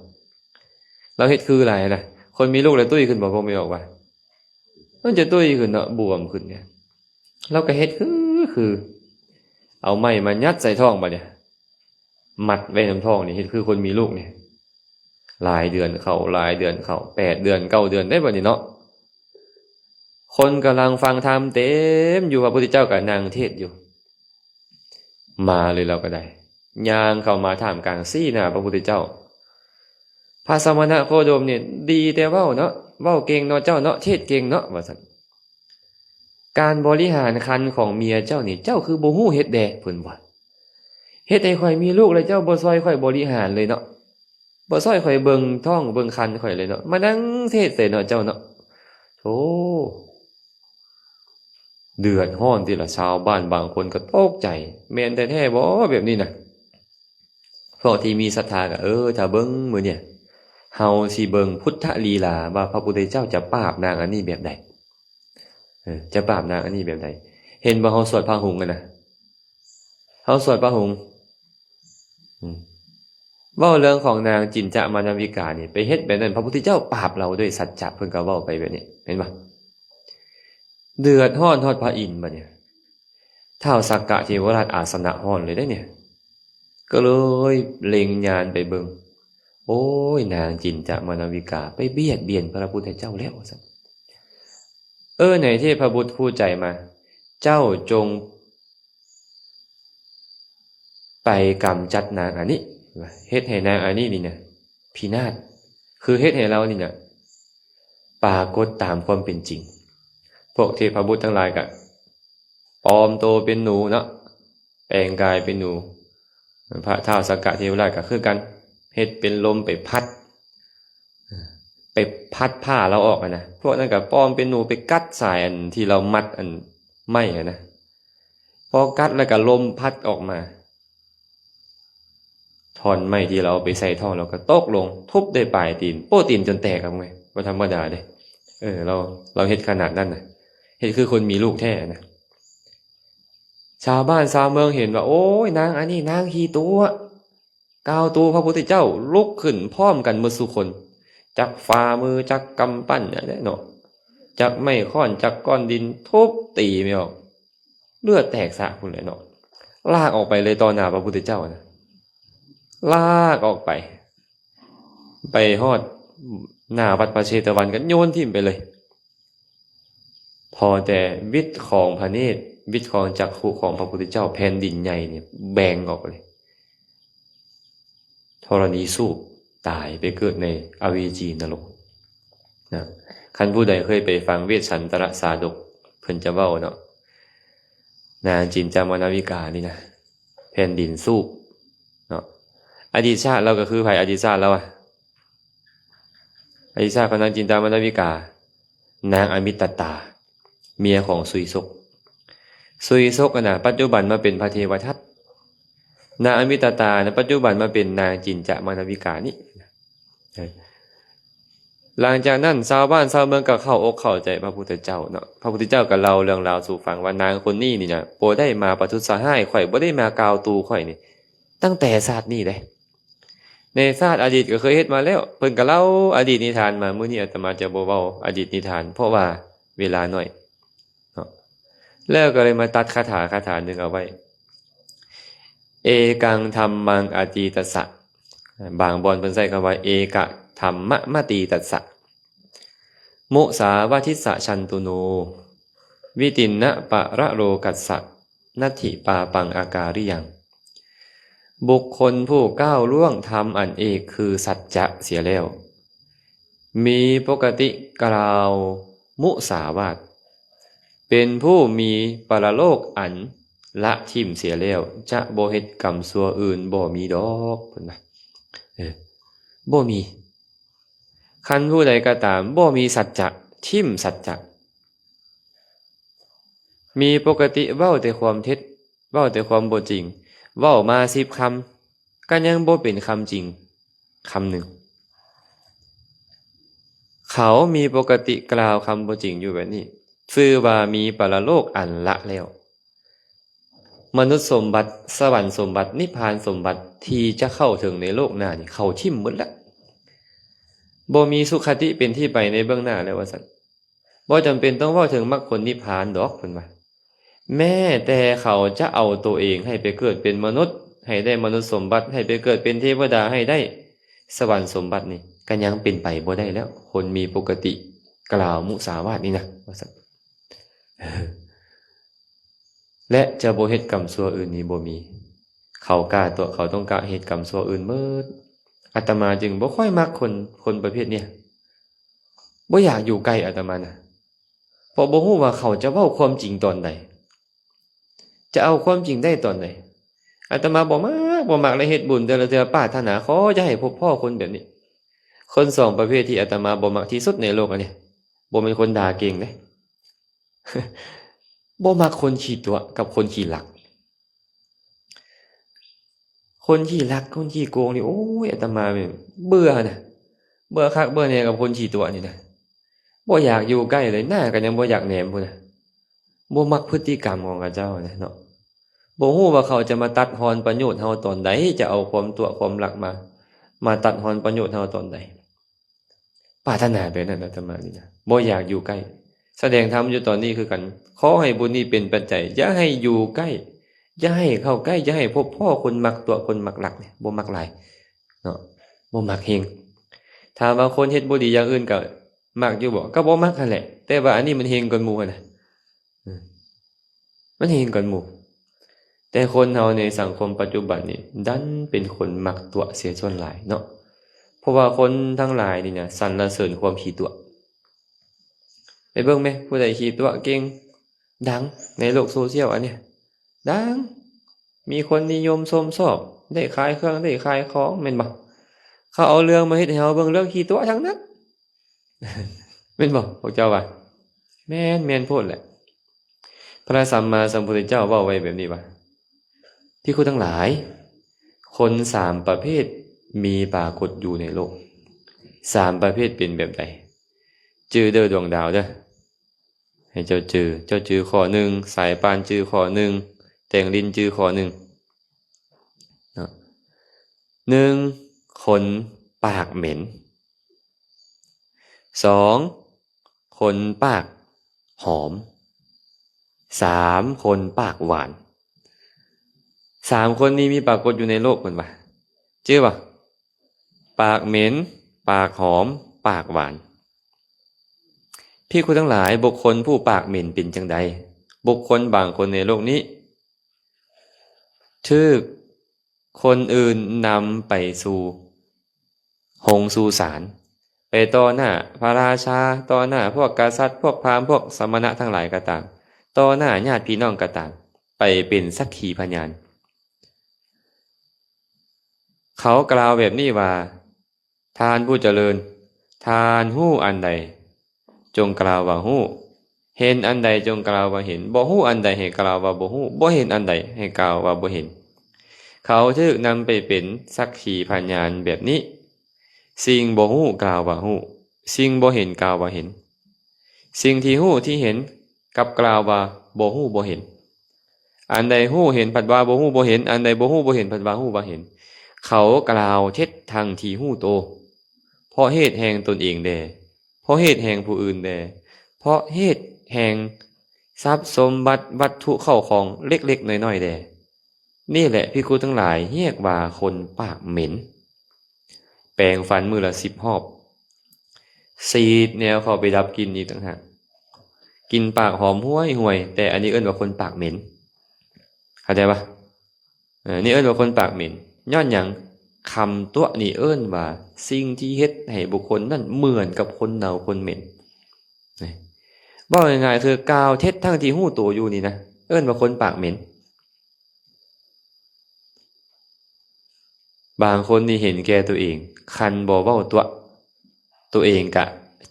ລາວເຮັດຄືຫຼາຍນະ, ຄົນມີລູກແລ້ວຕຸ້ຍຂຶ້ນບໍ່? ບໍ່ແມ່ນອອກວ່າ ມັນຈະຕຸ້ຍຂຶ້ນເນາະ, ບວມຂຶ້ນເດ. ລາວກໍເຮັດຄື, ຄື ເອົາໄມ້ມາຍັດໃສ່ທ້ອງບາດນີ້, ມັດໄວ້ນຳທ້ອງນີ້, ເຮັດຄືຄົນມີລູກນີ້. ຫຼາຍເດືອນເຂົ້າ, ຫຼາຍເດືອນເຂົ້າ, ແປດເດືອນ, ເກົ້າເດືອນໄດ້ບາດນີ້ເນາະ. ຄົນກຳລັງຟັງທຳເຕັມຢູ່, ພະພຸດທະເຈົ້າກໍນັ່ງເທດຢູ່. ມາເລີຍລາວກໍໄດ້, ຍ່າງເຂົ້າມາທ່າມກາງ, ຊີ້ໜ້າພະພຸດທະເຈົ້າ. ພະສະມະນະໂຄດົມນີ້ດີແຕ່ເວົ້າເນາະ, ເວົ້າເກັ່ງເນາະເຈົ້າເນາະ, ເທດເກັ່ງເນາະ, ວ່າຊັ້ນ. ການບໍລິຫານຄັນຂອງເມຍເຈົ້ານີ້, ເຈົ້າຄືບໍ່ຮູ້ເຮັດແດ່, ເພິ່ນວ່າ. ເຮັດໃຫ້ຂ້ອຍມີລູກແລ້ວ ເຈົ້າບໍ່ຊ່ອຍຂ້ອຍບໍລິຫານເລີຍເນາະ, ບໍ່ຊ່ອຍຂ້ອຍເບິ່ງທ້ອງເບິ່ງຄັນຂ້ອຍເລີຍເນາະ, ມານັ່ງເທດໃສ່ເນາະເຈົ້າເນາະ. ໂອ້ ເດືອດຮ້ອນຕິລະ, ຊາວບ້ານບາງຄົນກໍຕົກໃຈ, ແມ່ນແທ້ໆບໍ່ແບບນີ້ນະ? ພວກທີ່ມີສັດທາກໍ, ເອີ, ຖ້າເບິ່ງມື້ນີ້, ເຮົາຊິເບິ່ງພຸດທະລີລາວ່າພະພຸດທະເຈົ້າຈະປາບນາງອັນນີ້ແບບໃດ. ເອີ, ຈະປາບນາງອັນນີ້ແບບໃດ? ເຫັນບໍ່, ເຮົາສວດພະຫຸງຫັ້ນນະ, ເຮົາສວດພະຫຸງ, ອືມ, ເວົ້າເລື່ອງຂອງນາງຈິນຈະມານາວິການີ້ ໄປເຮັດແບບນັ້ນ ພະພຸດທະເຈົ້າປາບລາວດ້ວຍສັດຈະ ເພິ່ນກໍເວົ້າໄປແບບນີ້ ເຫັນບໍ່? ເດືອດຮ້ອນຮອດພະອິນບັດນີ້ ທ້າວສັກກະເທວະລາດອາສະນະຮ້ອນເລີຍເດ້ນີ້ ກໍເລີຍເລັງຍານໄປເບິ່ງ ໂອ້ຍ ນາງຈິນຈະມານາວິກາໄປບຽດບຽນພະພຸດທະເຈົ້າແລ້ວ ວ່າຊັ້ນ. ເອີ ໃນເທບພະບຸດຄູ່ໃຈມາ ເຈົ້າຈົ່ງໄປກຳຈັດນາງອັນນີ້ ເຮັດໃຫ້ນາງອັນນີ້ນີ້ນະພິນາດ ຄືເຮັດໃຫ້ລາວນີ້ນະປາກົດຕາມຄວາມເປັນຈິງ. ພວກເທບພະບຸດທັງຫຼາຍກະປອມໂຕເປັນໜູເນາະ ແປງກາຍເປັນໜູ. ພະທ້າວສັກກະເທວະລາດກໍຄືກັນ ເຮັດເປັນລົມໄປພັດ ໄປພັດຜ້າລາວອອກຫັ້ນນະ. ພວກນັ້ນກໍປອມເປັນໜູໄປກັດສາຍອັນທີ່ລາວມັດອັນໄມ້ຫັ້ນນະ. ພໍກັດແລ້ວກໍລົມພັດອອກມາ ທ່ອນໄມ້ທີ່ລາວເອົາໄປໃສ່ທ້ອງ ລາວກໍຕົກລົງ ທຸບໄດ້ປາຍຕີນ ໂປ້ ຕີນຈົນແຕກ ເອົາໄງ ບໍ່ທຳມະດາເດ້. ເອີ ລາວ ລາວເຮັດຂະໜາດນັ້ນນະ ເຮັດຄືຄົນມີລູກແທ້ນະ. ຊາວບ້ານຊາວເມືອງເຫັນວ່າ ໂອ້ຍ ນາງອັນນີ້ນາງຂີ້ຕົວະ ກ່າວຕູພະພຸດທະເຈົ້າ ລຸກຂຶ້ນພ້ອມກັນໝົດສູ່ຄົນ ຈັກຝ່າມື ຈັກກຳປັ້ນເນາະ ຈັກໄມ້ຄ້ອນ ຈັກກ້ອນດິນ ທຸບຕີແມ່ອອກ ເລືອດແຕກສະພຸ້ນແຫຼະເນາະ. ລາກອອກໄປເລີຍຕໍ່ໜ້າພະພຸດທະເຈົ້ານະ ລາກອອກໄປ ໄປຮອດໜ້າວັດພະເຊຕະວັນ ກໍໂຍນຖິ້ມໄປເລີຍ. ພໍແຕ່ວິດຂອງພະເນດ ວິດຂອງຈັກຂຸຂອງພະພຸດທະເຈົ້າ ແຜ່ນດິນໃຫຍ່ນີ້ແບ່ງອອກເລີຍ ທໍລະນີສູບ ຕາຍໄປເກີດໃນອະເວຈີນະລົກນະ. ຄັນຜູ້ໃດເຄີຍໄປຟັງເວດສັນຕະລະຊາດົກ ເພິ່ນຈະເວົ້າເນາະ ນາງຈິນຈາມານາວິການີ້ນະ ແຜ່ນດິນສູບເນາະ. ອະດີດຊາດລາວກໍຄືໃຜ? ອະດີດຊາດລາວອະ ອະດີດຊາດຂອງນາງຈິນຕາມານາວິກາ ນາງອະມິດຕະຕາ ເມຍຂອງສຸຍສົກ. ສຸຍສົກຫັ້ນນະ ປັດຈຸບັນມາເປັນພະເທວະທັດ. ນາງອະມິດຕະຕານະ ປັດຈຸບັນມາເປັນນາງຈິນຈະມານາວິການີ້. ເອີ ຫຼັງຈາກນັ້ນ ຊາວບ້ານຊາວເມືອງກໍເຂົ້າອົກເຂົ້າໃຈພະພຸດທະເຈົ້າເນາະ. ພະພຸດທະເຈົ້າກໍເລົ່າເລື່ອງລາວສູ່ຟັງວ່າ ນາງຄົນນີ້ນີ້ນະ ບໍ່ໄດ້ມາປະທຸດສະຮ້າຍຂ້ອຍ ບໍ່ໄດ້ມາກ່າວຕູຂ້ອຍນີ້ ຕັ້ງແຕ່ຊາດນີ້ເດ້. ໃນຊາດອະດີດກໍເຄີຍເຮັດມາແລ້ວ ເພິ່ນກໍເລົ່າອະດີດນິທານມາ. ມື້ນີ້ອາດຕະມາຈະບໍ່ເວົ້າອະດີດນິທານ ເພາະວ່າເວລາໜ້ອຍເນາະ. ແລ້ວກໍເລີຍມາຕັດຄາຖາຄາຖາໜຶ່ງເອົາໄວ້ ເອກັງທຳມັງອະຕີຕັດສະ ບາງບ່ອນເພິ່ນໃຊ້ຄຳວ່າ ເອກະທຳມະມະຕີຕັດສະ ມຸສາວາທິດສະ ສັນຕຸໂນ ວິຕິນນະປະລະໂລກັດສະ ນັດຖິປາປັງອາກາລິຍັງ. ບຸກຄົນຜູ້ກ້າວລ່ວງທຳອັນເອກຄືສັດຈະເສຍແລ້ວ ມີປົກກະຕິກ່າວມຸສາວາດ ເປັນຜູ້ມີປະລະໂລກອັນລະຖິ້ມເສຍແລ້ວ ຈະບໍ່ເຮັດກຳຊົ່ວອື່ນບໍ່ມີດອກ ເພິ່ນວ່າ. ເອີ ບໍ່ມີ. ຄັນຜູ້ໃດກໍຕາມບໍ່ມີສັດຈະ ຖິ້ມສັດຈະ ມີປົກກະຕິເວົ້າແຕ່ຄວາມເທັດ ເວົ້າແຕ່ຄວາມບໍ່ຈິງ ເວົ້າມາສິບຄຳ ກໍຍັງບໍ່ເປັນຄຳຈິງຄຳໜຶ່ງ. ເຂົາມີປົກກະຕິກ່າວຄຳບໍ່ຈິງຢູ່ແບບນີ້ ຊື່ວ່າມີປະລະໂລກອັນລະແລ້ວ ມະນຸດສົມບັດ ສະຫວັນສົມບັດ ນິບພານສົມບັດ ທີ່ຈະເຂົ້າເຖິງໃນໂລກໜ້ານີ້ ເຂົາຖິ້ມໝົດລະ ບໍ່ມີສຸຄະຕິເປັນທີ່ໄປໃນເບື້ອງໜ້າແລ້ວວ່າຊັ້ນ. ບໍ່ຈຳເປັນຕ້ອງເວົ້າເຖິງມັກຜົນນິບພານດອກ ເພິ່ນວ່າ ແມ້ແຕ່ເຂົາຈະເອົາໂຕເອງໃຫ້ໄປເກີດເປັນມະນຸດ ໃຫ້ໄດ້ມະນຸດສົມບັດ ໃຫ້ໄປເກີດເປັນເທວະດາ ໃຫ້ໄດ້ສະຫວັນສົມບັດນີ້ ກໍຍັງເປັນໄປບໍ່ໄດ້ແລ້ວ ຄົນມີປົກກະຕິກ່າວມຸສາວາດນີ້ນະ ວ່າຊັ້ນ. ແລະ ຈະບໍ່ເຮັດກຳຊົ່ວອື່ນນີ້ບໍ່ມີ. ເຂົາກ້າຕົວະ ເຂົາຕ້ອງກະເຮັດກຳຊົ່ວອື່ນໝົດ. ອາດຕະມາຈຶ່ງບໍ່ຄ່ອຍມັກຄົນ ຄົນປະເພດນີ້ ບໍ່ຢາກຢູ່ໃກ້ອາດຕະມານະ ເພາະບໍ່ຮູ້ວ່າເຂົາຈະເວົ້າຄວາມຈິງຕອນໃດ ຈະເອົາຄວາມຈິງໄດ້ຕອນໃດ. ອາດຕະມາບໍ່ມັກ ບໍ່ມັກ ແລະ ເຮັດບຸນແຕ່ລະເທື່ອປາດຖະໜາ ຂໍຢ່າໃຫ້ພົບພໍ້ຄົນແບບນີ້. ຄົນສອງປະເພດທີ່ອາດຕະມາບໍ່ມັກທີ່ສຸດໃນໂລກອັນນີ້ ບໍ່ແມ່ນຄົນດ່າເກັ່ງເດ້ ບໍ່ມັກຄົນຂີ້ຕົວະກັບຄົນຂີ້ລັກ. ຄົນຂີ້ລັກ ຄົນຂີ້ໂກງນີ້ ໂອ້ຍ ອາດຕະມາແມ່ນເບື່ອນະ ເບື່ອຄັກເບື່ອແນ່ກັບຄົນຂີ້ຕົວະນີ້ນະ. ບໍ່ຢາກຢູ່ໃກ້ເລີຍ ໜ້າກໍຍັງບໍ່ຢາກແນມພຸ້ນນະ. ບໍ່ມັກພຶດຕິກຳຂອງເຂົາເຈົ້ານະເນາະ. ບໍ່ຮູ້ວ່າເຂົາຈະມາຕັດຮອນປະໂຫຍດເຮົາຕອນໃດ ຈະເອົາຄວາມຕົວະຄວາມລັກມາ ມາຕັດຮອນປະໂຫຍດເຮົາຕອນໃດ? ປາດຖະໜາແບບນັ້ນ ອາດຕະມານີ້ນະ ບໍ່ຢາກຢູ່ໃກ້. ສະແດງທຳຢູ່ຕອນນີ້ຄືກັນ. ຂໍໃຫ້ບຸນນີ້ເປັນປັດໄຈ, ຢ່າໃຫ້ຢູ່ໃກ້, ຢ່າໃຫ້ເຂົ້າໃກ້, ຢ່າໃຫ້ພົບພໍ້ຄົນມັກຕົວະ, ຄົນມັກລັກນີ້ ບໍ່ມັກຫຼາຍເນາະ, ບໍ່ມັກແຮງ. ຖາມວ່າຄົນເຮັດບໍ່ດີຢ່າງອື່ນກໍມັກຢູ່ບໍ່? ກໍບໍ່ມັກຫັ້ນແຫຼະ, ແຕ່ວ່າອັນນີ້ມັນແຮງກວ່າໝູ່ຫັ້ນນະ. ເອີ ມັນແຮງກວ່າໝູ່. ແຕ່ຄົນເຮົາໃນສັງຄົມປັດຈຸບັນນີ້ ດັນເປັນຄົນມັກຕົວະເສຍສ່ວນຫຼາຍເນາະ, ເພາະວ່າຄົນທັງຫຼາຍນີ້ນະ ສັນລະເສີນຄວາມຂີ້ຕົວະ. ໄປເບິ່ງແມ ຜູ້ໃດຂີ້ຕົວະເກັ່ງ ດັງໃນໂລກໂຊຊຽວອັນນີ້ ດັງ ມີຄົນນິຍົມຊົມຊອບ ໄດ້ຂາຍເຄື່ອງ ໄດ້ຂາຍຂອງ ແມ່ນບໍ່? ເຂົາເອົາເລື່ອງມາເຮັດໃຫ້ເຮົາເບິ່ງ ເລື່ອງຂີ້ຕົວະທັງນັ້ນ. ແມ່ນບໍ່ ພວກເຈົ້າວ່າ? ແມ່ນ ແມ່ນໂພດແຫຼະ. ພະສຳມາສຳພຸດທະເຈົ້າເວົ້າໄວ້ແບບນີ້ວ່າ ພິກຂຸທັງຫຼາຍ, ຄົນສາມປະເພດມີປາກົດຢູ່ໃນໂລກ. ສາມປະເພດເປັນແບບໃດ? ຈື່ເດີ້ດວງດາວເດີ້. ໃຫ້ເຈົ້າຈື່, ເຈົ້າຈື່ຂໍ້ໜຶ່ງ, ສາຍປານຈື່ຂໍ້ໜຶ່ງ, ແຕງລິນຈື່ຂໍ້ໜຶ່ງເນາະ. ໜຶ່ງ ຄົນປາກເໝັນ. ສອງ ຄົນປາກຫອມ. ສາມ ຄົນປາກຫວານ. ສາມຄົນນີ້ມີປາກົດຢູ່ໃນໂລກ ເພິ່ນວ່າ. ຈື່ບໍ່? ປາກເໝັນ, ປາກຫອມ, ປາກຫວານ. ພິກຂຸທັງຫຼາຍ, ບຸກຄົນຜູ້ປາກເໝັນເປັນຈັ່ງໃດ? ບຸກຄົນບາງຄົນໃນໂລກນີ້ ຖືກຄົນອື່ນນຳໄປສູ່ໂຮງສູ່ສານ, ໄປຕໍ່ໜ້າພະລາຊາ, ຕໍ່ໜ້າພວກກະສັດ, ພວກພາມ, ພວກສະມະນະທັງຫຼາຍກໍຕາມ, ຕໍ່ໜ້າຍາດພີ່ນ້ອງກໍຕາມ, ໄປເປັນສັກຂີພະຍານ. ເຂົາກ່າວແບບນີ້ວ່າ, ທ່ານຜູ້ຈະເລີນ, ທ່ານຮູ້ອັນໃດ, ຈົ່ງກ່າວວ່າຮູ້. ເຫັນອັນໃດ, ຈົ່ງກ່າວວ່າເຫັນ. ບໍ່ຮູ້ອັນໃດ, ໃຫ້ກ່າວວ່າບໍ່ຮູ້. ບໍ່ເຫັນອັນໃດ, ໃຫ້ກ່າວວ່າບໍ່ເຫັນ. ເຂົາຖືກນຳໄປເປັນສັກຂີພະຍານແບບນີ້. ສິ່ງບໍ່ຮູ້ກ່າວວ່າຮູ້. ສິ່ງບໍ່ເຫັນກ່າວວ່າເຫັນ. ສິ່ງທີ່ຮູ້ທີ່ເຫັນ ກັບກ່າວວ່າບໍ່ຮູ້ບໍ່ເຫັນ. ອັນໃດຮູ້ເຫັນພັດວ່າບໍ່ຮູ້ບໍ່ເຫັນ, ອັນໃດບໍ່ຮູ້ບໍ່ເຫັນພັດວ່າຮູ້ວ່າເຫັນ. ເຂົາກ່າວເທັດທັງທີ່ຮູ້ໂຕ, ເພາະເຫດແຫ່ງຕົນເອງແດ່, ເພາະເຫດແຫ່ງຜູ້ອື່ນແດ່, ເພາະເຫດແຫ່ງຊັບສົມບັດວັດຖຸເຂົ້າຂອງເລັກໆນ້ອຍໆແດ່. ນີ້ແຫຼະພິກຂຸທັງຫຼາຍ ຮຽກວ່າຄົນປາກເໝັນ. ແປງຟັນມື້ລະສິບຮອບ, ສີດແນວເຂົ້າໄປດັບກິ່ນອີກຕ່າງຫາກ, ກິ່ນປາກຫອມຫ້ວຍໆ, ແຕ່ອັນນີ້ເອີ້ນວ່າຄົນປາກເໝັນ. ເຂົ້າໃຈປະ? ເອີ ນີ້ເອີ້ນວ່າຄົນປາກເໝັນ. ຍ້ອນຫຍັງ? ຄຳຕົວະນີ້ເອີ້ນວ່າສິ່ງທີ່ເຮັດໃຫ້ບຸກຄົນນັ້ນເໝືອນກັບຄົນເນົ່າຄົນເໝັນ. ນີ້ ເວົ້າງ່າຍໆ ຄືກ່າວເທັດທັງທີ່ຮູ້ໂຕຢູ່ນີ້ນະ, ເອີ້ນວ່າຄົນປາກເໝັນ. ບາງຄົນນີ້ເຫັນແກ່ຕົວເອງ, ຄັນບໍ່ເວົ້າຕົວະ ຕົວເອງກະ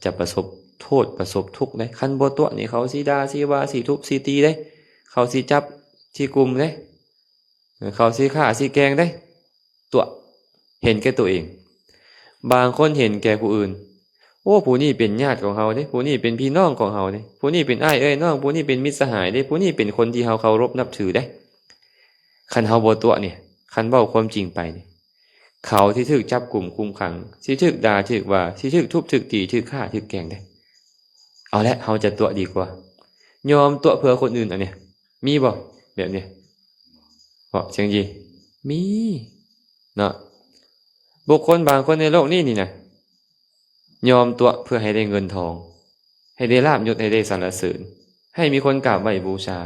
ຈະປະສົບໂທດປະສົບທຸກເດ້. ຄັນບໍ່ຕົວະນີ້ ເຂົາຊິດ່າຊິວ່າຊິທຸບຊິຕີເດ້, ເຂົາຊິຈັບຊິກຸມເດ້, ເຂົາຊິຂ້າຊິແກງເດ້. ຕົວະ ເຫັນແກ່ຕົວເອງ. ບາງຄົນເຫັນແກ່ຜູ້ອື່ນ, ໂອ້ ຜູ້ນີ້ເປັນຍາດຂອງເຮົາເດ້, ຜູ້ນີ້ເປັນພີ່ນ້ອງຂອງເຮົາເດ້, ຜູ້ນີ້ເປັນອ້າຍເອື້ອຍນ້ອງ, ຜູ້ນີ້ເປັນມິດສະຫາຍເດ້, ຜູ້ນີ້ເປັນຄົນທີ່ເຮົາເຄົາລົບນັບຖືເດ້. ຄັນເຮົາບໍ່ຕົວະນີ້, ຄັນເວົ້າຄວາມຈິງໄປນີ້, ເຂົາຊິຖືກຈັບກຸມຄຸມຂັງ, ຊິຖືກດ່າຖືກວ່າ, ຊິຖືກທຸບຖືກຕີ, ຖືກຂ້າຖືກແກງເດ້. ເອົາແຫຼະ, ເຮົາຈະຕົວະດີກວ່າ, ຍອມຕົວະເພື່ອຄົນອື່ນ. ອັນນີ້ມີບໍ່ແບບນີ້? ເພາະຈັ່ງຊີ້ມີເນາະ. ບຸກຄົນບາງຄົນໃນໂລກນີ້ນີ້ນະ, ຍອມຕົວະເພື່ອໃຫ້ໄດ້ເງິນທອງ, ໃຫ້ໄດ້ລາບຍົດ, ໃຫ້ໄດ້ສັນລະເສີນ, ໃຫ້ມີຄົນກາບໄຫວ້ບູຊາ,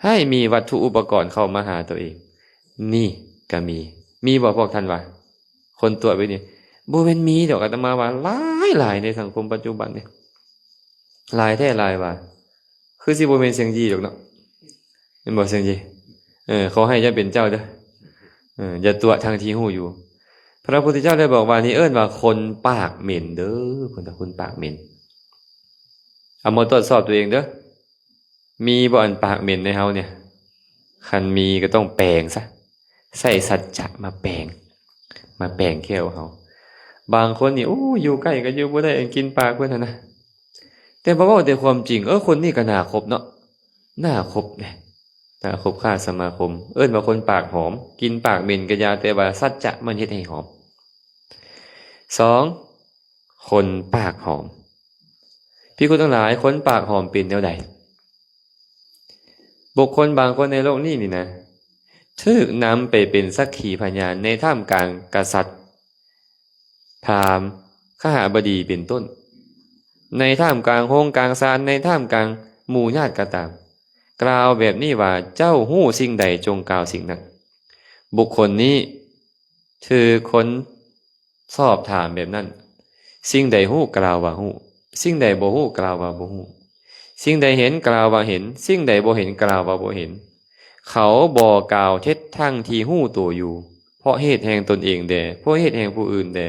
ໃຫ້ມີວັດຖຸອຸປະກອນເຂົ້າມາຫາຕົວເອງ. ນີ້ກະມີ. ມີບໍ່ພວກທ່ານວ່າ ຄົນຕົວະແບບນີ້? ບໍ່ແມ່ນມີດອກ, ອາດຕະມາວ່າຫຼາຍໆ ໃນສັງຄົມປັດຈຸບັນນີ້. ຫຼາຍແທ້ຫຼາຍວ່າ. ຄືຊິບໍ່ແມ່ນຊຽງຈີດອກເນາະ. ແມ່ນບໍ່ຊຽງຈີ? ເອີ ຂໍໃຫ້ຢ່າເປັນເຈົ້າເດີ້. ເອີ ຢ່າຕົວະທັງທີ່ຮູ້ຢູ່. ພະພຸດທະເຈົ້າໄດ້ບອກວ່າ ນີ້ເອີ້ນວ່າຄົນປາກເໝັນເດີ້, ຄົນ ຄົນປາກເໝັນ. ເອົາມາກວດສອບຕົວເອງເດີ້. ມີບໍ່ອັນປາກເໝັນໃນເຮົານີ້? ຄັນມີກໍຕ້ອງແປງຊະ. ໃຊ້ສັດຈະມາແປງ, ມາແປງແຂ້ວເຮົາ. ບາງຄົນນີ້ ໂອ້ ຢູ່ໃກ້ກໍຢູ່ບໍ່ໄດ້, ອັນກິ່ນປາກເພິ່ນຫັ້ນນະ. ແຕ່ບໍ່ເວົ້າແຕ່ຄວາມຈິງ, ເອີ ຄົນນີ້ກໍໜ້າຄົບເນາະ, ໜ້າຄົບເດ້, ໜ້າຄົບຄ້າສະມາຄົມ. ເອີ້ນວ່າຄົນປາກຫອມ, ກິ່ນປາກເໝັນກໍຢ່າ, ແຕ່ວ່າສັດຈະມັນເຮັດໃຫ້ຫອມ. ສອງ ຄົນປາກຫອມ. ພິກຂຸທັງຫຼາຍ, ຄົນປາກຫອມເປັນແນວໃດ? ບຸກຄົນບາງຄົນໃນໂລກນີ້ນີ້ນະ ຖືກນຳໄປເປັນສັກຂີພະຍານໃນທ່າມກາງກະສັດ, ພາມ, ຄະຫະບໍດີເປັນຕົ້ນ, ໃນທ່າມກາງໂຮງກາງຊານ, ໃນທ່າມກາງໝູ່ຍາດກໍຕາມ, ກ່າວແບບນີ້ວ່າ, ເຈົ້າຮູ້ສິ່ງໃດຈົ່ງກ່າວສິ່ງນັ້ນ. ບຸກຄົນນີ້ຖືກຄົນສອບຖາມແບບນັ້ນ, ສິ່ງໃດຮູ້ກ່າວວ່າຮູ້, ສິ່ງໃດບໍ່ຮູ້ກ່າວວ່າບໍ່ຮູ້, ສິ່ງໃດເຫັນກ່າວວ່າເຫັນ, ສິ່ງໃດບໍ່ເຫັນກ່າວວ່າບໍ່ເຫັນ. ເຂົາບໍ່ກ່າວເທັດທັງທີ່ຮູ້ໂຕຢູ່, ເພາະເຫດແຫ່ງຕົນເອງແດ່, ເພາະເຫດແຫ່ງຜູ້ອື່ນແດ່,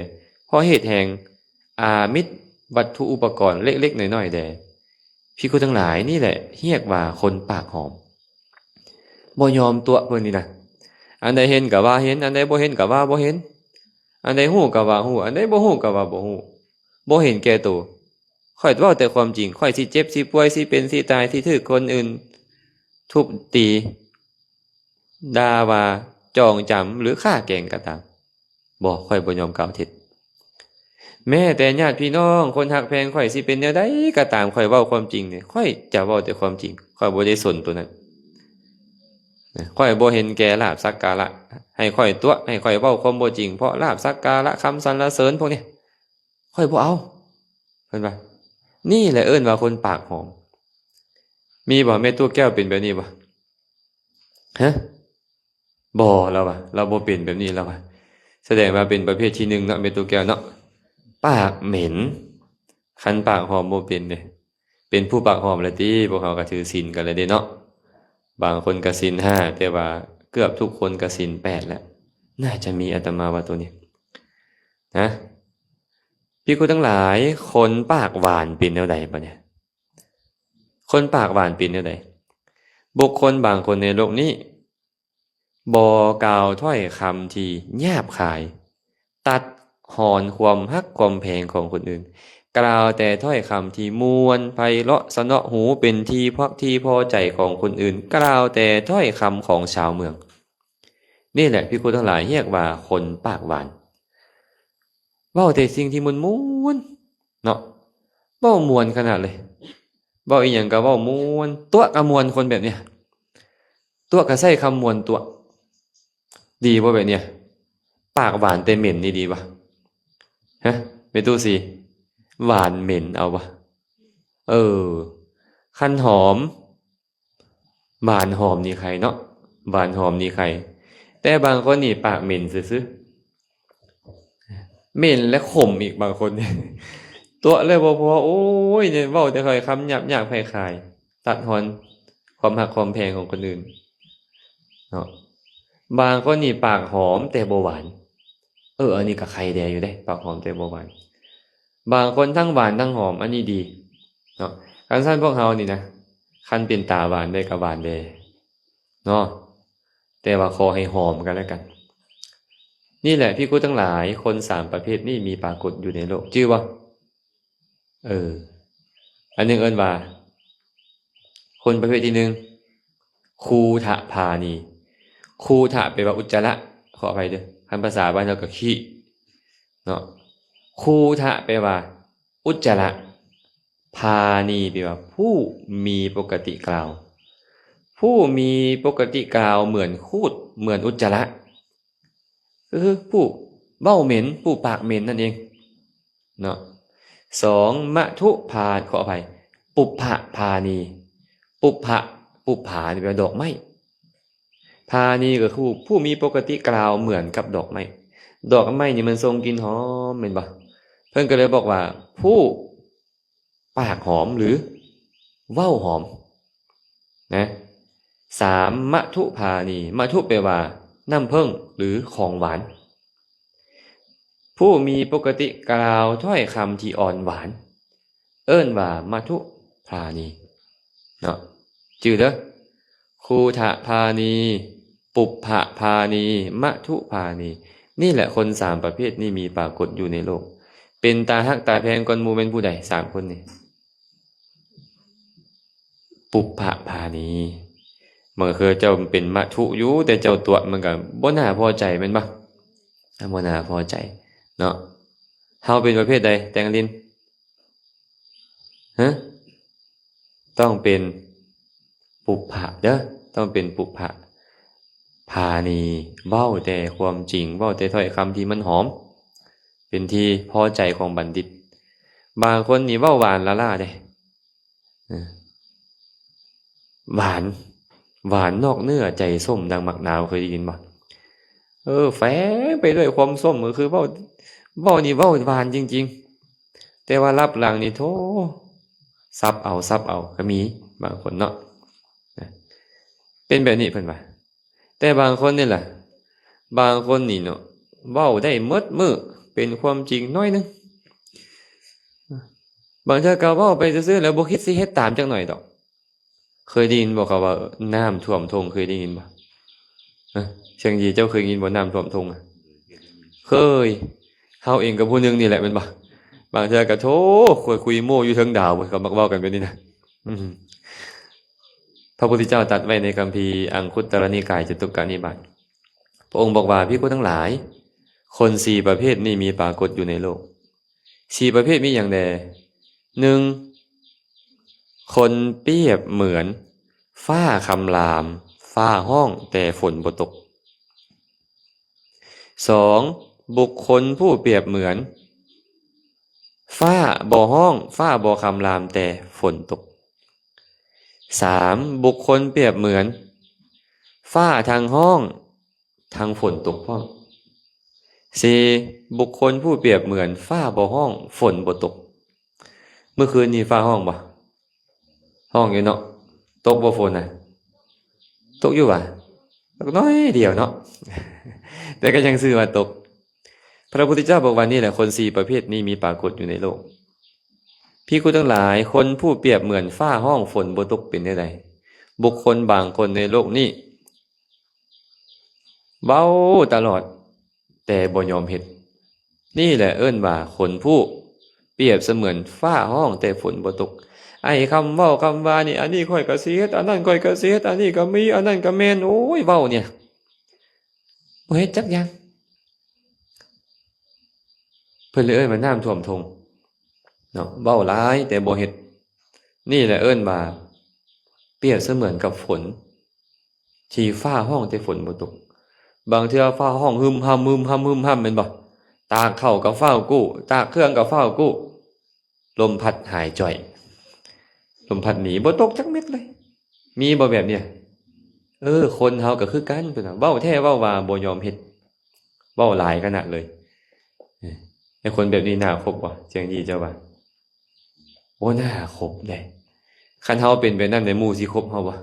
ເພາະເຫດແຫ່ງອາມິດວັດຖຸອຸປະກອນເລັກໆນ້ອຍໆແດ່. ພິກຂຸທັງຫຼາຍ, ນີ້ແຫຼະຮຽກວ່າຄົນປາກຫອມ. ບໍ່ຍອມຕົວະເພິ່ນນີ້ນະ. ອັນໃດເຫັນກໍວ່າເຫັນ, ອັນໃດບໍ່ເຫັນກໍວ່າບໍ່ເຫັນ, ອັນໃດຮູ້ກໍວ່າຮູ້, ອັນໃດບໍ່ຮູ້ກໍວ່າບໍ່ຮູ້. ບໍ່ເຫັນແກ່ໂຕ. ຂ້ອຍເວົ້າແຕ່ຄວາມຈິງ, ຂ້ອຍຊິເຈັບ, ຊິປ່ວຍ, ຊິເປັນ, ຊິຕາຍ, ຊິຖືກຄົນອື່ນທຸບຕີ, ດ່າວ່າ, ຈອງຈຳ ຫຼື ຂ້າແກງກໍຕາມ. ບໍ່, ຂ້ອຍບໍ່ຍອມກ່າວເທັດ. ແມ້ແຕ່ຍາດພີ່ນ້ອງ, ຄົນຮັກແພງຂ້ອຍຊິເປັນແນວໃດກໍຕາມ, ຂ້ອຍເວົ້າຄວາມຈິງນີ້, ຂ້ອຍຈະເວົ້າແຕ່ຄວາມຈິງ, ຂ້ອຍບໍ່ໄດ້ສົນໂຕນັ້ນ. ຂ້ອຍບໍ່ເຫັນແກ່ລາບສັກກາລະ, ໃຫ້ຂ້ອຍຕົວະ, ໃຫ້ຂ້ອຍເວົ້າຄວາມບໍ່ຈິງ, ເພາະລາບສັກກາລະ, ຄຳສັນລະເສີນພວກນີ້, ຂ້ອຍບໍ່ເອົາ, ເພິ່ນວ່າ. ນີ້ແຫຼະເອີ້ນວ່າຄົນປາກຫອມ. ມີບໍ່? ແມ່ຕູ້ແກ້ວເປັນແບບນີ້ບໍ່? ຮະ? ບໍ່, ລາວວ່າ, ລາວບໍ່ເປັນແບບນີ້, ລາວວ່າ. ສະແດງວ່າເປັນປະເພດທີໜຶ່ງເນາະ, ແມ່ຕູ້ແກ້ວເນາະ, ປາກເໝັນ. ຄັນປາກຫອມບໍ່ເປັນເດ້. ເປັນຜູ້ປາກຫອມແລ້ວຕິ? ພວກເຮົາກໍຖືສິນກັນແລ້ວເດ້ເນາະ. ບາງຄົນກໍສິນຫ້າ, ແຕ່ວ່າເກືອບທຸກຄົນກໍສິນແປດແລ້ວ. ໜ້າຈະມີ, ອາດຕະມາວ່າໂຕນີ້ນະ. ພິກຂຸທັງຫຼາຍ, ຄົນປາກຫວານເປັນແນວໃດບາດນີ້? ຄົນປາກຫວານເປັນແນວໃດ? ບຸກຄົນບາງຄົນໃນໂລກນີ້ ບໍ່ກ່າວຖ້ອຍຄຳທີ່ຫຍາບຄາຍ, ຕັດຮອນຄວາມຮັກຄວາມແພງຂອງຄົນອື່ນ, ກ່າວແຕ່ຖ້ອຍຄຳທີ່ມ່ວນ, ໄພເລາະ, ສະເນາະຫູ, ເປັນທີ່ພັກທີ່ພໍໃຈຂອງຄົນອື່ນ, ກ່າວແຕ່ຖ້ອຍຄຳຂອງຊາວເມືອງ. ນີ້ແຫຼະ ພິກຂຸທັງຫຼາຍ ຮຽກວ່າຄົນປາກຫວານ. ເວົ້າແຕ່ສິ່ງທີ່ມ່ວນໆ ເນາະ, ເວົ້າມ່ວນຂະໜາດເລີຍ, ເວົ້າອີ່ຫຍັງກໍເວົ້າມ່ວນ, ຕົວະກໍມ່ວນ, ຄົນແບບເນີ້ຍ ຕົວະກໍໃຊ້ຄຳມ່ວນຕົວະ. ດີບໍ່ແບບເນີ້ຍ? ປາກຫວານແຕ່ເໝັນນີ້ດີບໍ່? ຮະ ແມ່ຕູ້ສີ, ຫວານເໝັນເອົາບໍ່? ເອີ ຄັນຫອມ ຫວານຫອມນີ້ໄຄເນາະ, ຫວານຫອມນີ້ໄຄ. ແຕ່ບາງຄົນນີ້ປາກເໝັນຊື່ໆ, ເໝັນແລະຂົມອີກບາງຄົນ, ຕົວະແລ້ວບໍ່ພໍ, ໂອ້ຍ ເວົ້າແຕ່ຖ້ອຍຄຳຫຍາບໆ ຄາຍໆ, ຕັດຮອນຄວາມຮັກຄວາມແພງຂອງຄົນອື່ນເນາະ. ບາງຄົນນີ້ປາກຫອມແຕ່ບໍ່ຫວານ, ເອີ ອັນນີ້ກໍໄຄແດ່ຢູ່ເດ້, ປາກຫອມແຕ່ບໍ່ຫວານ. ບາງຄົນທັງຫວານທັງຫອມ, ອັນນີ້ດີເນາະ. ຄັນຊັ້ນພວກເຮົານີ້ນະ, ຄັນເປັນຕາຫວານໄດ້ກໍຫວານແດ່ເນາະ, ແຕ່ວ່າຂໍໃຫ້ຫອມກັນແລ້ວກັນ. ນີ້ແຫຼະ ພິກຂຸທັງຫຼາຍ, ຄົນສາມປະເພດນີ້ມີປາກົດຢູ່ໃນໂລກ, ຈື່ບໍ່? ເອີ ອັນໜຶ່ງເອີ້ນວ່າ ຄົນປະເພດທີໜຶ່ງ ຄູທະພານີ. ຄູທະແປວ່າອຸດຈະລະ, ຂໍອະໄພເດີ, ຄັນພາສາບ້ານເຮົາກໍຂີ້ເນາະ. ຄູທະແປວ່າອຸດຈະລະ, ພານີແປວ່າຜູ້ມີປົກກະຕິກາວ, ຜູ້ມີປົກກະຕິກາວເໝືອນຄູດ, ເໝືອນອຸດຈະລະ. ກໍຄືຜູ້ເວົ້າເໝັນ, ຜູ້ປາກເໝັນນັ້ນເອງເນາະ. ສອງ ມະທຸພາ, ຂໍອະໄພ, ປຸບພະພານີ. ປຸບພະ, ປຸບພານີ້ແປວ່າດອກໄມ້, ພານີກໍຄືຜູ້ມີປົກກະຕິກາວເໝືອນກັບດອກໄມ້. ດອກໄມ້ນີ້ມັນສົ່ງກິ່ນຫອມແມ່ນບໍ່? ເພິ່ນກໍເລີຍບອກວ່າ ຜູ້ ປາກຫອມ ຫຼື ເວົ້າຫອມນະ. ສາມ ມະທຸພານີ, ມະທຸແປວ່ານ້ຳເຜິ້ງ ຫຼື ຂອງຫວານ. ຜູ້ມີປົກກະຕິກ່າວຖ້ອຍຄຳທີ່ອ່ອນຫວານ ເອີ້ນວ່າມະທຸພານີເນາະ, ຈື່ເດີ. ຄູທະພານີ, ປຸບພະພານີ, ມະທຸພານີ. ນີ້ແຫຼະ ຄົນສາມປະເພດນີ້ມີປາກົດຢູ່ໃນໂລກ. ເປັນຕາຮັກຕາແພງກ່ອນໝູ່ແມ່ນຜູ້ໃດ? ສາມຄົນນີ້. ປຸບພະພານີ. ມັນກໍຄືເຈົ້າເປັນມະທຸຢູ່, ແຕ່ເຈົ້າຕົວະ ມັນກໍບໍ່ໜ້າພໍໃຈແມ່ນບໍ່? ບໍ່ໜ້າພໍໃຈເນາະ. ເຮົາເປັນປະເພດໃດແຕ່ງລິນ? ຮະ? ຕ້ອງເປັນປຸບພະເດີ, ຕ້ອງເປັນປຸບພະ. ພະນີ້ເວົ້າແຕ່ຄວາມຈິງ, ເວົ້າແຕ່ຖ້ອຍຄຳທີ່ມັນຫອມ, ເປັນທີ່ພໍໃຈຂອງບັນດິດ. ບາງຄົນນີ້ເວົ້າຫວານລ້າໆເດ້. ເອີ ຫວານ, ຫວານນອກເນື້ອໃຈສົ້ມດັ່ງໝາກນາວ, ເຄີຍໄດ້ຍິນບໍ່? ເອີ ແຝງໄປດ້ວຍຄວາມສົ້ມ, ກໍຄືເວົ້າ, ເວົ້ານີ້ເວົ້າຫວານຈິງໆ, ແຕ່ວ່າລັບຫຼັງນີ້ ໂທ້ ສັບເອົາ, ສັບເອົາ ກໍມີບາງຄົນເນາະ, ເປັນແບບນີ້ເພິ່ນວ່າ. ແຕ່ບາງຄົນນີ້ລະ, ບາງຄົນນີ້ເນາະ ເວົ້າໄດ້ໝົດມື້, ເປັນຄວາມຈິງໜ້ອຍໜຶ່ງ. ບາງເທື່ອກໍເວົ້າໄປຊື່ໆ ແລ້ວບໍ່ຄິດຊິເຮັດຕາມຈັກໜ້ອຍດອກ. ເຄີຍໄດ້ຍິນບໍ່ ເຂົາວ່ານ້ຳຖ້ວມທົ່ງ? ເຄີຍໄດ້ຍິນບໍ່? ຮະ? ຊຽງຈີ ເຈົ້າເຄີຍໄດ້ຍິນບໍ່ ນ້ຳຖ້ວມທົ່ງ? ເຄີຍ. ເຮົາເອງກໍຜູ້ໜຶ່ງນີ້ແຫຼະ ແມ່ນບໍ່? ບາງເທື່ອກໍ ໂທ້ ຂ້ອຍຄຸຍໂມ້ຢູ່ເທິງດາວ, ເຂົາມັກເວົ້າກັນແບບນີ້ນະ. ອືມ. ພະພຸດທະເຈົ້າຕັດໄວ້ໃນຄຳພີອັງຄຸດຕະລະນິກາຍ ຈະຕຸກກະນິບາດ, ພະອົງບອກວ່າ, ພິກຂຸທັງຫຼາຍ, ຄົນສີ່ປະເພດນີ້ມີປາກົດຢູ່ໃນໂລກ. ສີ່ປະເພດມີຫຍັງແດ່? ໜຶ່ງ, ຄົນປຽບເໝືອນຟ້າຄຳລາມ, ຟ້າຮ້ອງແຕ່ຝົນບໍ່ຕົກ. ສອງ, ບຸກຄົນຜູ້ປຽບເໝືອນຟ້າບໍ່ຮ້ອງ, ຟ້າບໍ່ຄຳລາມແຕ່ຝົນຕົກ. ສາມ, ບຸກຄົນປຽບເໝືອນຟ້າທັງຮ້ອງ ທັງຝົນຕົກພ້ອມ. ສີ່, ບຸກຄົນຜູ້ປຽບເໝືອນຟ້າບໍ່ຮ້ອງ, ຝົນບໍ່ຕົກ. ເມື່ອຄືນນີ້ຟ້າຮ້ອງບໍ່? ຮ້ອງຢູ່ເນາະ. ຕົກບໍ່ຝົນນະ? ຕົກຢູ່ຫວາ? ຕົກໜ້ອຍດຽວເນາະ, ແຕ່ກໍຍັງຊື່ວ່າຕົກ. ພະພຸດທະເຈົ້າບອກວ່າ ນີ້ແຫຼະ ຄົນສີ່ປະເພດນີ້ມີປາກົດຢູ່ໃນໂລກ. ພິກຂຸທັງຫຼາຍ, ຄົນຜູ້ປຽບເໝືອນຟ້າຮ້ອງຝົນບໍ່ຕົກເປັນແນວໃດ? ບຸກຄົນບາງຄົນໃນໂລກນີ້ ເວົ້າຕະຫຼອດ ແຕ່ບໍ່ຍອມເຮັດ. ນີ້ແຫຼະເອີ້ນວ່າຄົນຜູ້ປຽບສະເໝືອນຟ້າຮ້ອງແຕ່ຝົນບໍ່ຕົກ. ໄອ້ຄຳເວົ້າຄຳວ່ານີ້, ອັນນີ້ຂ້ອຍກໍຊິເຮັດ, ອັນນັ້ນຂ້ອຍກໍຊິເຮັດ, ອັນນີ້ກໍມີ, ອັນນັ້ນກໍແມ່ນ, ໂອ້ຍ ເວົ້ານີ້ ບໍ່ເຮັດຈັກຢ່າງ. ເພິ່ນເລີຍເອີ້ນວ່ານ້ຳຖ້ວມທົ່ງເນາະ, ເວົ້າຫຼາຍແຕ່ບໍ່ເຮັດ. ນີ້ແຫຼະເອີ້ນວ່າປຽບສະເໝືອນກັບຝົນ ທີ່ຟ້າຮ້ອງແຕ່ຝົນບໍ່ຕົກ. ບາງເທື່ອຟ້າຮ້ອງຮຶມຮຳ ຮຶມຮຳ ຮຶມຮຳ ແມ່ນບໍ່? ຕາກເຂົ້າກໍຟ້າວກູ້, ຕາກເຄື່ອງກໍຟ້າວກູ້, ລົມພັດຫາຍຈ່ອຍ, ລົມພັດໜີ, ບໍ່ຕົກຈັກເມັດເລີຍ. ມີບໍ່ແບບນີ້? ເອີ ຄົນເຮົາກໍຄືກັນ, ເພິ່ນວ່າເວົ້າແທ້ເວົ້າວ່າບໍ່ຍອມເຮັດ, ເວົ້າຫຼາຍຂະໜາດເລີຍ. ເອີ ແຕ່ຄົນແບບນີ້ໜ້າຄົບບໍ່? ຈັ່ງດີເຈົ້າວ່າ. ໂອ້ ໜ້າຄົບເດ້. ຄັນເຮົາເປັນແບບນັ້ນ ແມ່ນໝູ່ຊິຄົບເຮົາບໍ່?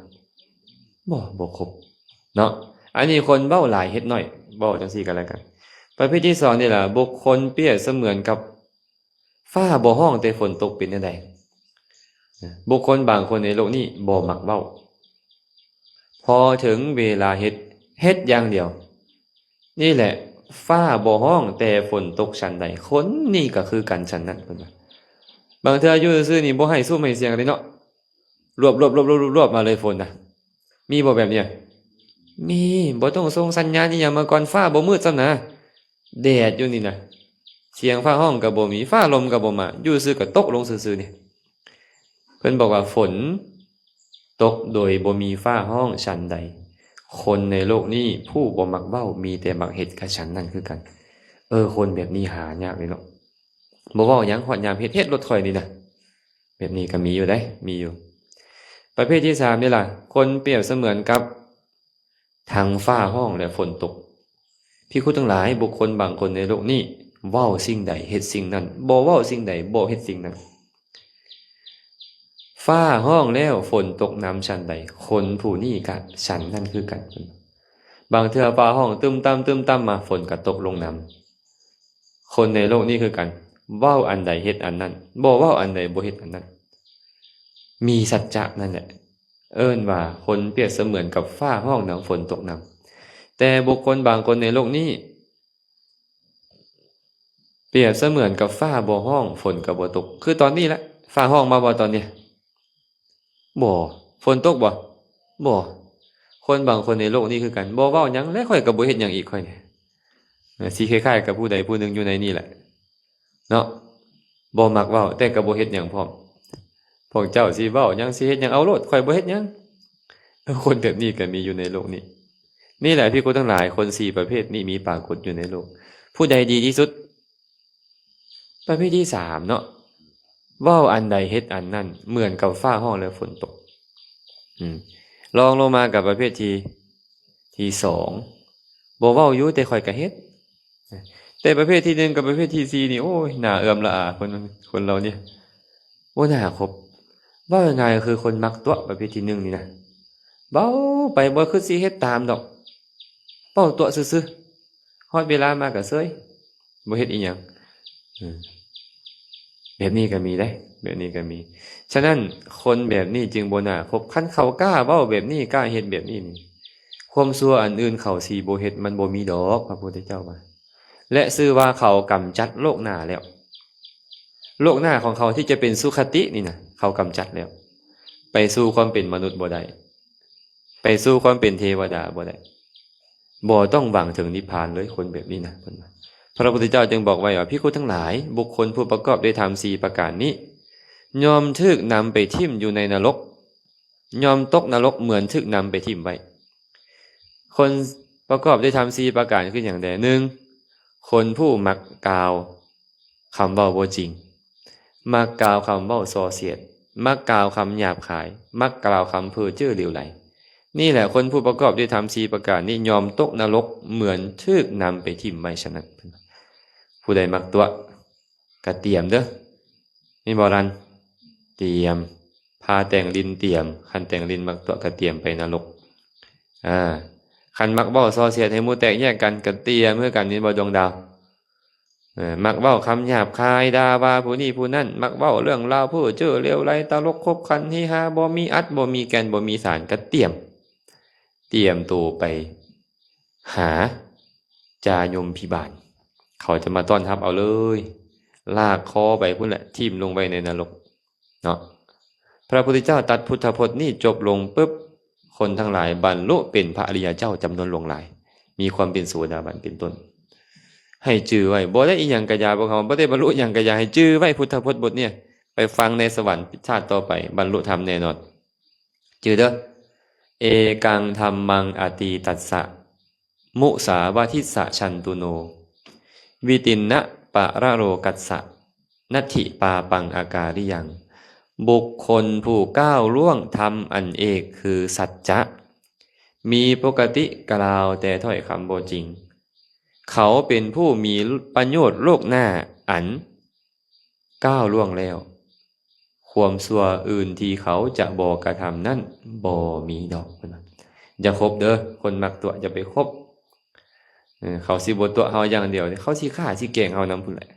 ບໍ່, ບໍ່ຄົບເນາະ. ອັນນີ້ຄົນເວົ້າຫຼາຍເຮັດໜ້ອຍ, ເວົ້າຈັ່ງຊີ້ກໍແລ້ວກັນ. ປະເພດທີສອງນີ້ລະ, ບຸກຄົນປຽບສະເໝືອນກັບຟ້າບໍ່ຮ້ອງແຕ່ຝົນຕົກເປັນແນວໃດ? ບຸກຄົນບາງຄົນໃນໂລກນີ້ບໍ່ມັກເວົ້າ. ພໍເຖິງເວລາເຮັດ, ເຮັດຢ່າງດຽວ. ນີ້ແຫຼະ, ຟ້າບໍ່ຮ້ອງແຕ່ຝົນຕົກສັນໃດ, ຄົນນີ້ກໍຄືກັນສັນນັ້ນ, ເພິ່ນວ່າ. ບາງເທື່ອຢູ່ຊື່ໆນີ້ບໍ່ໃຫ້ຊຸ່ມໃຫ້ສຽງເລີຍເນາະ, ລວບໆໆໆມາເລີຍຝົນນະ. ມີບໍ່ແບບນີ້? ມີ, ບໍ່ຕ້ອງສົ່ງສັນຍານອີ່ຫຍັງມາກ່ອນ, ຟ້າບໍ່ມືດຊ້ຳນະ. ແດດຢູ່ນີ້ນະ, ສຽງຟ້າຮ້ອງກໍບໍ່ມີ, ຟ້າລົມກໍບໍ່ມາ, ຢູ່ຊື່ກໍຕົກລົງຊື່ໆນີ້. ເພິ່ນບອກວ່າ ຝົນຕົກໂດຍບໍ່ມີຟ້າຮ້ອງສັນໃດ, ຄົນໃນໂລກນີ້ຜູ້ບໍ່ມັກເວົ້າ ມີແຕ່ມັກເຮັດ ກໍສັນນັ້ນຄືກັນ. ເອີ ຄົນແບບນີ້ຫາຍາກເລີຍເນາະ, ບໍ່ເວົ້າຫຍັງ, ຮອດຍາມເຮັດ, ເຮັດໂລດຂ້ອຍນີ້ນະ. ແບບນີ້ກໍມີຢູ່ເດ້, ມີຢູ່. ປະເພດທີສາມນີ້ລະ, ຄົນປຽບສະເໝືອນກັບທັງຟ້າຮ້ອງ ແລະ ຝົນຕົກ. ພິກຂຸທັງຫຼາຍ, ບຸກຄົນບາງຄົນໃນໂລກນີ້ ເວົ້າສິ່ງໃດ ເຮັດສິ່ງນັ້ນ, ບໍ່ເວົ້າສິ່ງໃດ ບໍ່ເຮັດສິ່ງນັ້ນ. ຟ້າຮ້ອງແລ້ວຝົນຕົກນຳສັນໃດ, ຄົນຜູ້ນີ້ກະສັນນັ້ນຄືກັນ. ບາງເທື່ອຟ້າຮ້ອງຕຶ້ມຕຳ, ຕຶ້ມຕຳມາ, ຝົນກະຕົກລົງນຳ. ຄົນໃນໂລກນີ້ຄືກັນ, ເວົ້າອັນໃດເຮັດອັນນັ້ນ, ບໍ່ເວົ້າອັນໃດບໍ່ເຮັດອັນນັ້ນ. ມີສັດຈະນັ້ນແຫຼະ, ເອີ້ນວ່າຄົນປຽບສະເໝືອນກັບຟ້າຮ້ອງນຳຝົນຕົກນຳ. ແຕ່ບຸກຄົນບາງຄົນໃນໂລກນີ້ ປຽບສະເໝືອນກັບຟ້າບໍ່ຮ້ອງ, ຝົນກໍບໍ່ຕົກ. ຄືຕອນນີ້ແຫຼະ, ຟ້າຮ້ອງມາບໍ່ຕອນນີ້? ບໍ່. ຝົນຕົກບໍ່? ບໍ່. ຄົນບາງຄົນໃນໂລກນີ້ຄືກັນ, ບໍ່ເວົ້າຫຍັງ ແລະ ຂ້ອຍກໍບໍ່ເຮັດຫຍັງອີກ, ຂ້ອຍນີ້. ເອີ ຊິຄ້າຍໆກັບຜູ້ໃດຜູ້ໜຶ່ງຢູ່ໃນນີ້ແຫຼະ. ເນ ເນາະ ບໍ່ມັກເວົ້າ ແຕ່ກໍບໍ່ເຮັດຫຍັງພ້ອມ. ພວກເຈົ້າຊິເວົ້າຫຍັງ ຊິເຮັດຫຍັງ ເອົາໂລດ ຂ້ອຍບໍ່ເຮັດຫຍັງ. ຄົນແບບນີ້ກໍມີຢູ່ໃນໂລກນີ້. ນີ້ແຫຼະ ພິກຂຸທັງຫຼາຍ, ຄົນສີ່ປະເພດນີ້ມີປາກົດຢູ່ໃນໂລກ. ຜູ້ໃດດີທີ່ສຸດ? ປະເພດທີສາມເນາະ, ເວົ້າອັນໃດເຮັດອັນນັ້ນ ເໝືອນກັບຟ້າຮ້ອງ ແລະຝົນຕົກ. ອືມ ລອງລົງມາກັບປະເພດທີ ທີສອງ ບໍ່ເວົ້າຢູ່ ແຕ່ຂ້ອຍກະເຮັດ. ແຕ່ປະເພດທີໜຶ່ງກັບປະເພດທີສີ່ນີ້ ໂອ້ຍ ໜ້າເອື້ອມລະອາ ຄົນ ຄົນເຫຼົ່ານີ້ ບໍ່ໜ້າຄົບ. ເວົ້າງ່າຍໆ ກໍຄືຄົນມັກຕົວະ ປະເພດທີໜຶ່ງນີ້ນະ, ເວົ້າໄປບໍ່ຄິດຊິເຮັດຕາມດອກ, ເວົ້າຕົວະຊື່ໆ, ຮອດເວລາມາກໍເຊີຍ ບໍ່ເຮັດອີ່ຫຍັງ. ອືມ ແບບນີ້ກໍມີເດ້ ແບບນີ້ກໍມີ. ສະນັ້ນ ຄົນແບບນີ້ຈຶ່ງບໍ່ໜ້າຄົບ. ຄັນເຂົາກ້າເວົ້າແບບນີ້ ກ້າເຮັດແບບນີ້ນີ້ ຄວາມຊົ່ວອັນອື່ນເຂົາຊິບໍ່ເຮັດ ມັນບໍ່ມີດອກ, ພະພຸດທະເຈົ້າວ່າ. ແລະ ຊື່ວ່າເຂົາກຳຈັດໂລກໜ້າແລ້ວ. ໂລກໜ້າຂອງເຂົາທີ່ຈະເປັນສຸຄະຕິນີ້ນະ ເຂົາກຳຈັດແລ້ວ. ໄປສູ່ຄວາມເປັນມະນຸດບໍ່ໄດ້, ໄປສູ່ຄວາມເປັນເທວະດາບໍ່ໄດ້. ບໍ່ຕ້ອງຫວັງເຖິງນິບພານເລີຍ ຄົນແບບນີ້ນະ ເພິ່ນວ່າ. ພະພຸດທະເຈົ້າຈຶ່ງບອກໄວ້ວ່າ ພິກຂຸທັງຫຼາຍ, ບຸກຄົນຜູ້ປະກອບດ້ວຍທຳສີ່ປະການນີ້ ຍ່ອມຖືກນຳໄປຖິ້ມຢູ່ໃນນະລົກ, ຍ່ອມຕົກນະລົກເໝືອນຖືກນຳໄປຖິ້ມໄວ້. ຄົນປະກອບດ້ວຍທຳສີ່ປະການຄືຫຍັງແດ່? ໜຶ່ງ ຄົນຜູ້ມັກກ່າວຄຳເວົ້າບໍ່ຈິງ, ມັກກ່າວຄຳເວົ້າສໍ້ສຽດ, ມັກກ່າວຄຳຫຍາບຄາຍ, ມັກກ່າວຄຳເພ້ອເຈ້ອເຫຼວໄຫຼ. ນີ້ແຫຼະ ຄົນຜູ້ປະກອບດ້ວຍທຳສີ່ປະການນີ້ ຍ່ອມຕົກນະລົກເໝືອນຖືກນຳໄປຖິ້ມໄວ້. ສະນັ້ນ ຜູ້ໃດມັກຕົວະ ກະຕຽມເດີ້ ແມ່ນບໍ່ລັນ? ຕຽມ ພາແຕ່ງລິນຕຽມ, ຄັນແຕ່ງລິນມັກຕົວະກະຕຽມໄປນະລົກ. ອາ ຄັນມັກເວົ້າສໍ້ສຽດໃຫ້ໝູ່ແຕກແຍກກັນ ກະຕຽມຄືກັນ ແມ່ນບໍ່ດວງດາວ? ເອີ ມັກເວົ້າຄຳຫຍາບຄາຍ ດ່າວ່າຜູ້ນີ້ຜູ້ນັ້ນ, ມັກເວົ້າເລື່ອງລາວເພ້ອເຈ້ອເຫຼວໄຫຼ, ຕະຫຼົກຂົບຂັນເຮຮາ ບໍ່ມີອັດ ບໍ່ມີແກ່ນ ບໍ່ມີສານ, ກະຕຽມ ຕຽມໂຕໄປຫາຈາຍົມພິບານ, ເຂົາຈະມາຕ້ອນຮັບເອົາເລີຍ, ລາກຄໍໄປພຸ້ນແຫຼະ, ຖິ້ມລົງໄວ້ໃນນະລົກເນາະ. ພະພຸດທະເຈົ້າຕັດພຸດທະພົດນີ້ຈົບລົງປຶບ, ຄົນທັງຫຼາຍບັນລຸເປັນພະອະລິຍະເຈົ້າຈຳນວນຫຼວງຫຼາຍ, ມີຄວາມເປັນໂສດາບັນເປັນຕົ້ນ. ໃຫ້ຈື່ໄວ້, ບໍ່ໄດ້ອີ່ຫຍັງກະຢ່າພວກເຮົາ, ບໍ່ໄດ້ບັນລຸຫຍັງກະຢ່າ, ໃຫ້ຈື່ໄວ້ພຸດທະພົດບົດນີ້, ໄປຟັງໃນສະຫວັນຊາດຕໍ່ໄປ, ບັນລຸທຳແນ່ນອນ. ຈື່ເດີ້ ເອກັງທຳມັງອະຕີຕັດສະ ມຸສາວາທິສະ ສັນຕຸໂນ ວິຕິນນະປະລະໂລກັດສະ ນັດຖິປາປັງອາກາລິຍັງ. ບຸກຄົນຜູ້ກ້າວລ່ວງທຳອັນເອກຄືສັດຈະ ມີປົກກະຕິກ່າວແຕ່ຖ້ອຍຄຳບໍ່ຈິງ, ເຂົາເປັນຜູ້ມີປະໂຫຍດໂລກໜ້າອັນ ກ້າວລ່ວງແລ້ວ, ຄວາມຊົ່ວອື່ນທີ່ເຂົາຈະບໍ່ກະທຳນັ້ນບໍ່ມີດອກ ເພິ່ນວ່າ. ຢ່າຄົບເດີ້ ຄົນມັກຕົວະ ຢ່າໄປຄົບ. ເອີ ເຂົາຊິບໍ່ຕົວະເຮົາຢ່າງດຽວ, ເຂົາຊິຂ້າຊິແກງເຮົານຳພຸ້ນແຫຼະ,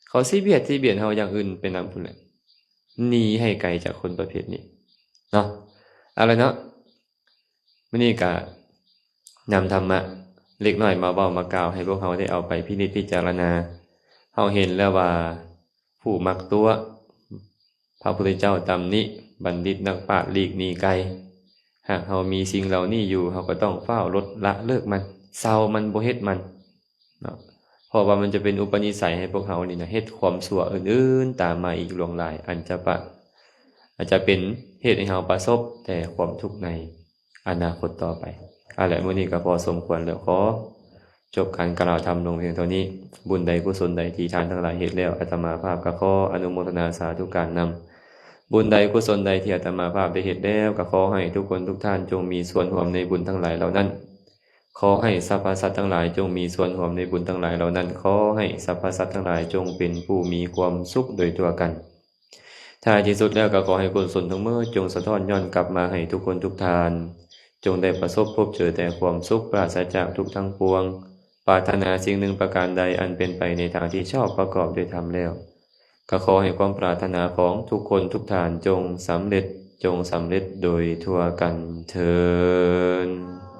ເຂົາຊິບຽດຊິບຽນເຮົາຢ່າງອື່ນໄປນຳພຸ້ນແຫຼະ. ໜີໃຫ້ໄກຈາກຄົນປະເພດນີ້ເນາະ. ເອົາລະເນາະ. ມື້ນີ້ກະນຳທຳມະເລັກນ້ອຍມາເວົ້າມາກ່າວໃຫ້ພວກເຮົາໄດ້ເອົາໄປພິນິດພິຈາລະນາ. ເຮົາເຫັນແລ້ວວ່າຜູ້ມັກຕົວະ ພະພຸດທະເຈົ້າຕຳໜິ, ບັນດິດນັກປາດຫຼີກໜີໄກ. ຫາກເຮົາມີສິ່ງເຫຼົ່ານີ້ຢູ່, ເຮົາກໍຕ້ອງຟ້າວລົດລະເລີກມັນ, ເຊົາມັນ, ບໍ່ເຮັດມັນ. ເນາະ ເພາະວ່າມັນຈະເປັນອຸປະນິໄສໃຫ້ພວກເຮົານີ້ນະ ເຮັດຄວາມຊົ່ວອື່ນໆຕາມມາອີກຫຼວງຫຼາຍ ອັນຈະປະ ອາດຈະເປັນເຮັດໃຫ້ເຮົາປະສົບແຕ່ຄວາມທຸກໃນອະນາຄົດຕໍ່ໄປ. ເອົາລະ ມື້ນີ້ກໍພໍສົມຄວນແລ້ວ, ຂໍຈົບການກ່າວທຳລົງພຽງເທົ່ານີ້. ບຸນໃດກຸສົນໃດທີ່ທ່ານທັງຫຼາຍເຮັດແລ້ວ ອາດຕະມາພາບກໍຂໍອະນຸໂມທະນາສາທຸການນຳ. ບຸນໃດກຸສົນໃດທີ່ອາດຕະມາພາບໄດ້ເຮັດແລ້ວ ກໍຂໍໃຫ້ທຸກຄົນທຸກທ່ານຈົ່ງມີສ່ວນຮ່ວມໃນບຸນທັງຫຼາຍເຫຼົ່ານັ້ນ. ຂໍໃຫ້ສັບພະສັດທັງຫຼາຍຈົ່ງມີສ່ວນຮ່ວມໃນບຸນທັງຫຼາຍເຫຼົ່ານັ້ນ. ຂໍໃຫ້ສັບພະສັດທັງຫຼາຍຈົ່ງເປັນຜູ້ມີຄວາມສຸກໂດຍທົ່ວກັນ. ທ້າຍທີ່ສຸດແລ້ວກໍຂໍໃຫ້ກຸສົນທັງໝົດຈົ່ງສະທ້ອນຍ້ອນກັບມາໃຫ້ທຸກຄົນທຸກທ່ານ ຈົ່ງໄດ້ປະສົບພົບເຈີແຕ່ຄວາມສຸກປາສະຈາກທຸກທັງປວງ. ປາດຖະໜາສິ່ງໜຶ່ງປະການໃດອັນເປັນໄປໃນທາງທີ່ຊອບປະກອບດ້ວຍທຳແລ້ວ ກໍຂໍໃຫ້ຄວາມປາດຖະໜາຂອງທຸກຄົນທຸກທ່ານຈົ່ງສຳເລັດ, ຈົ່ງສຳເລັດໂດຍທົ່ວກັນເທີ້ນ.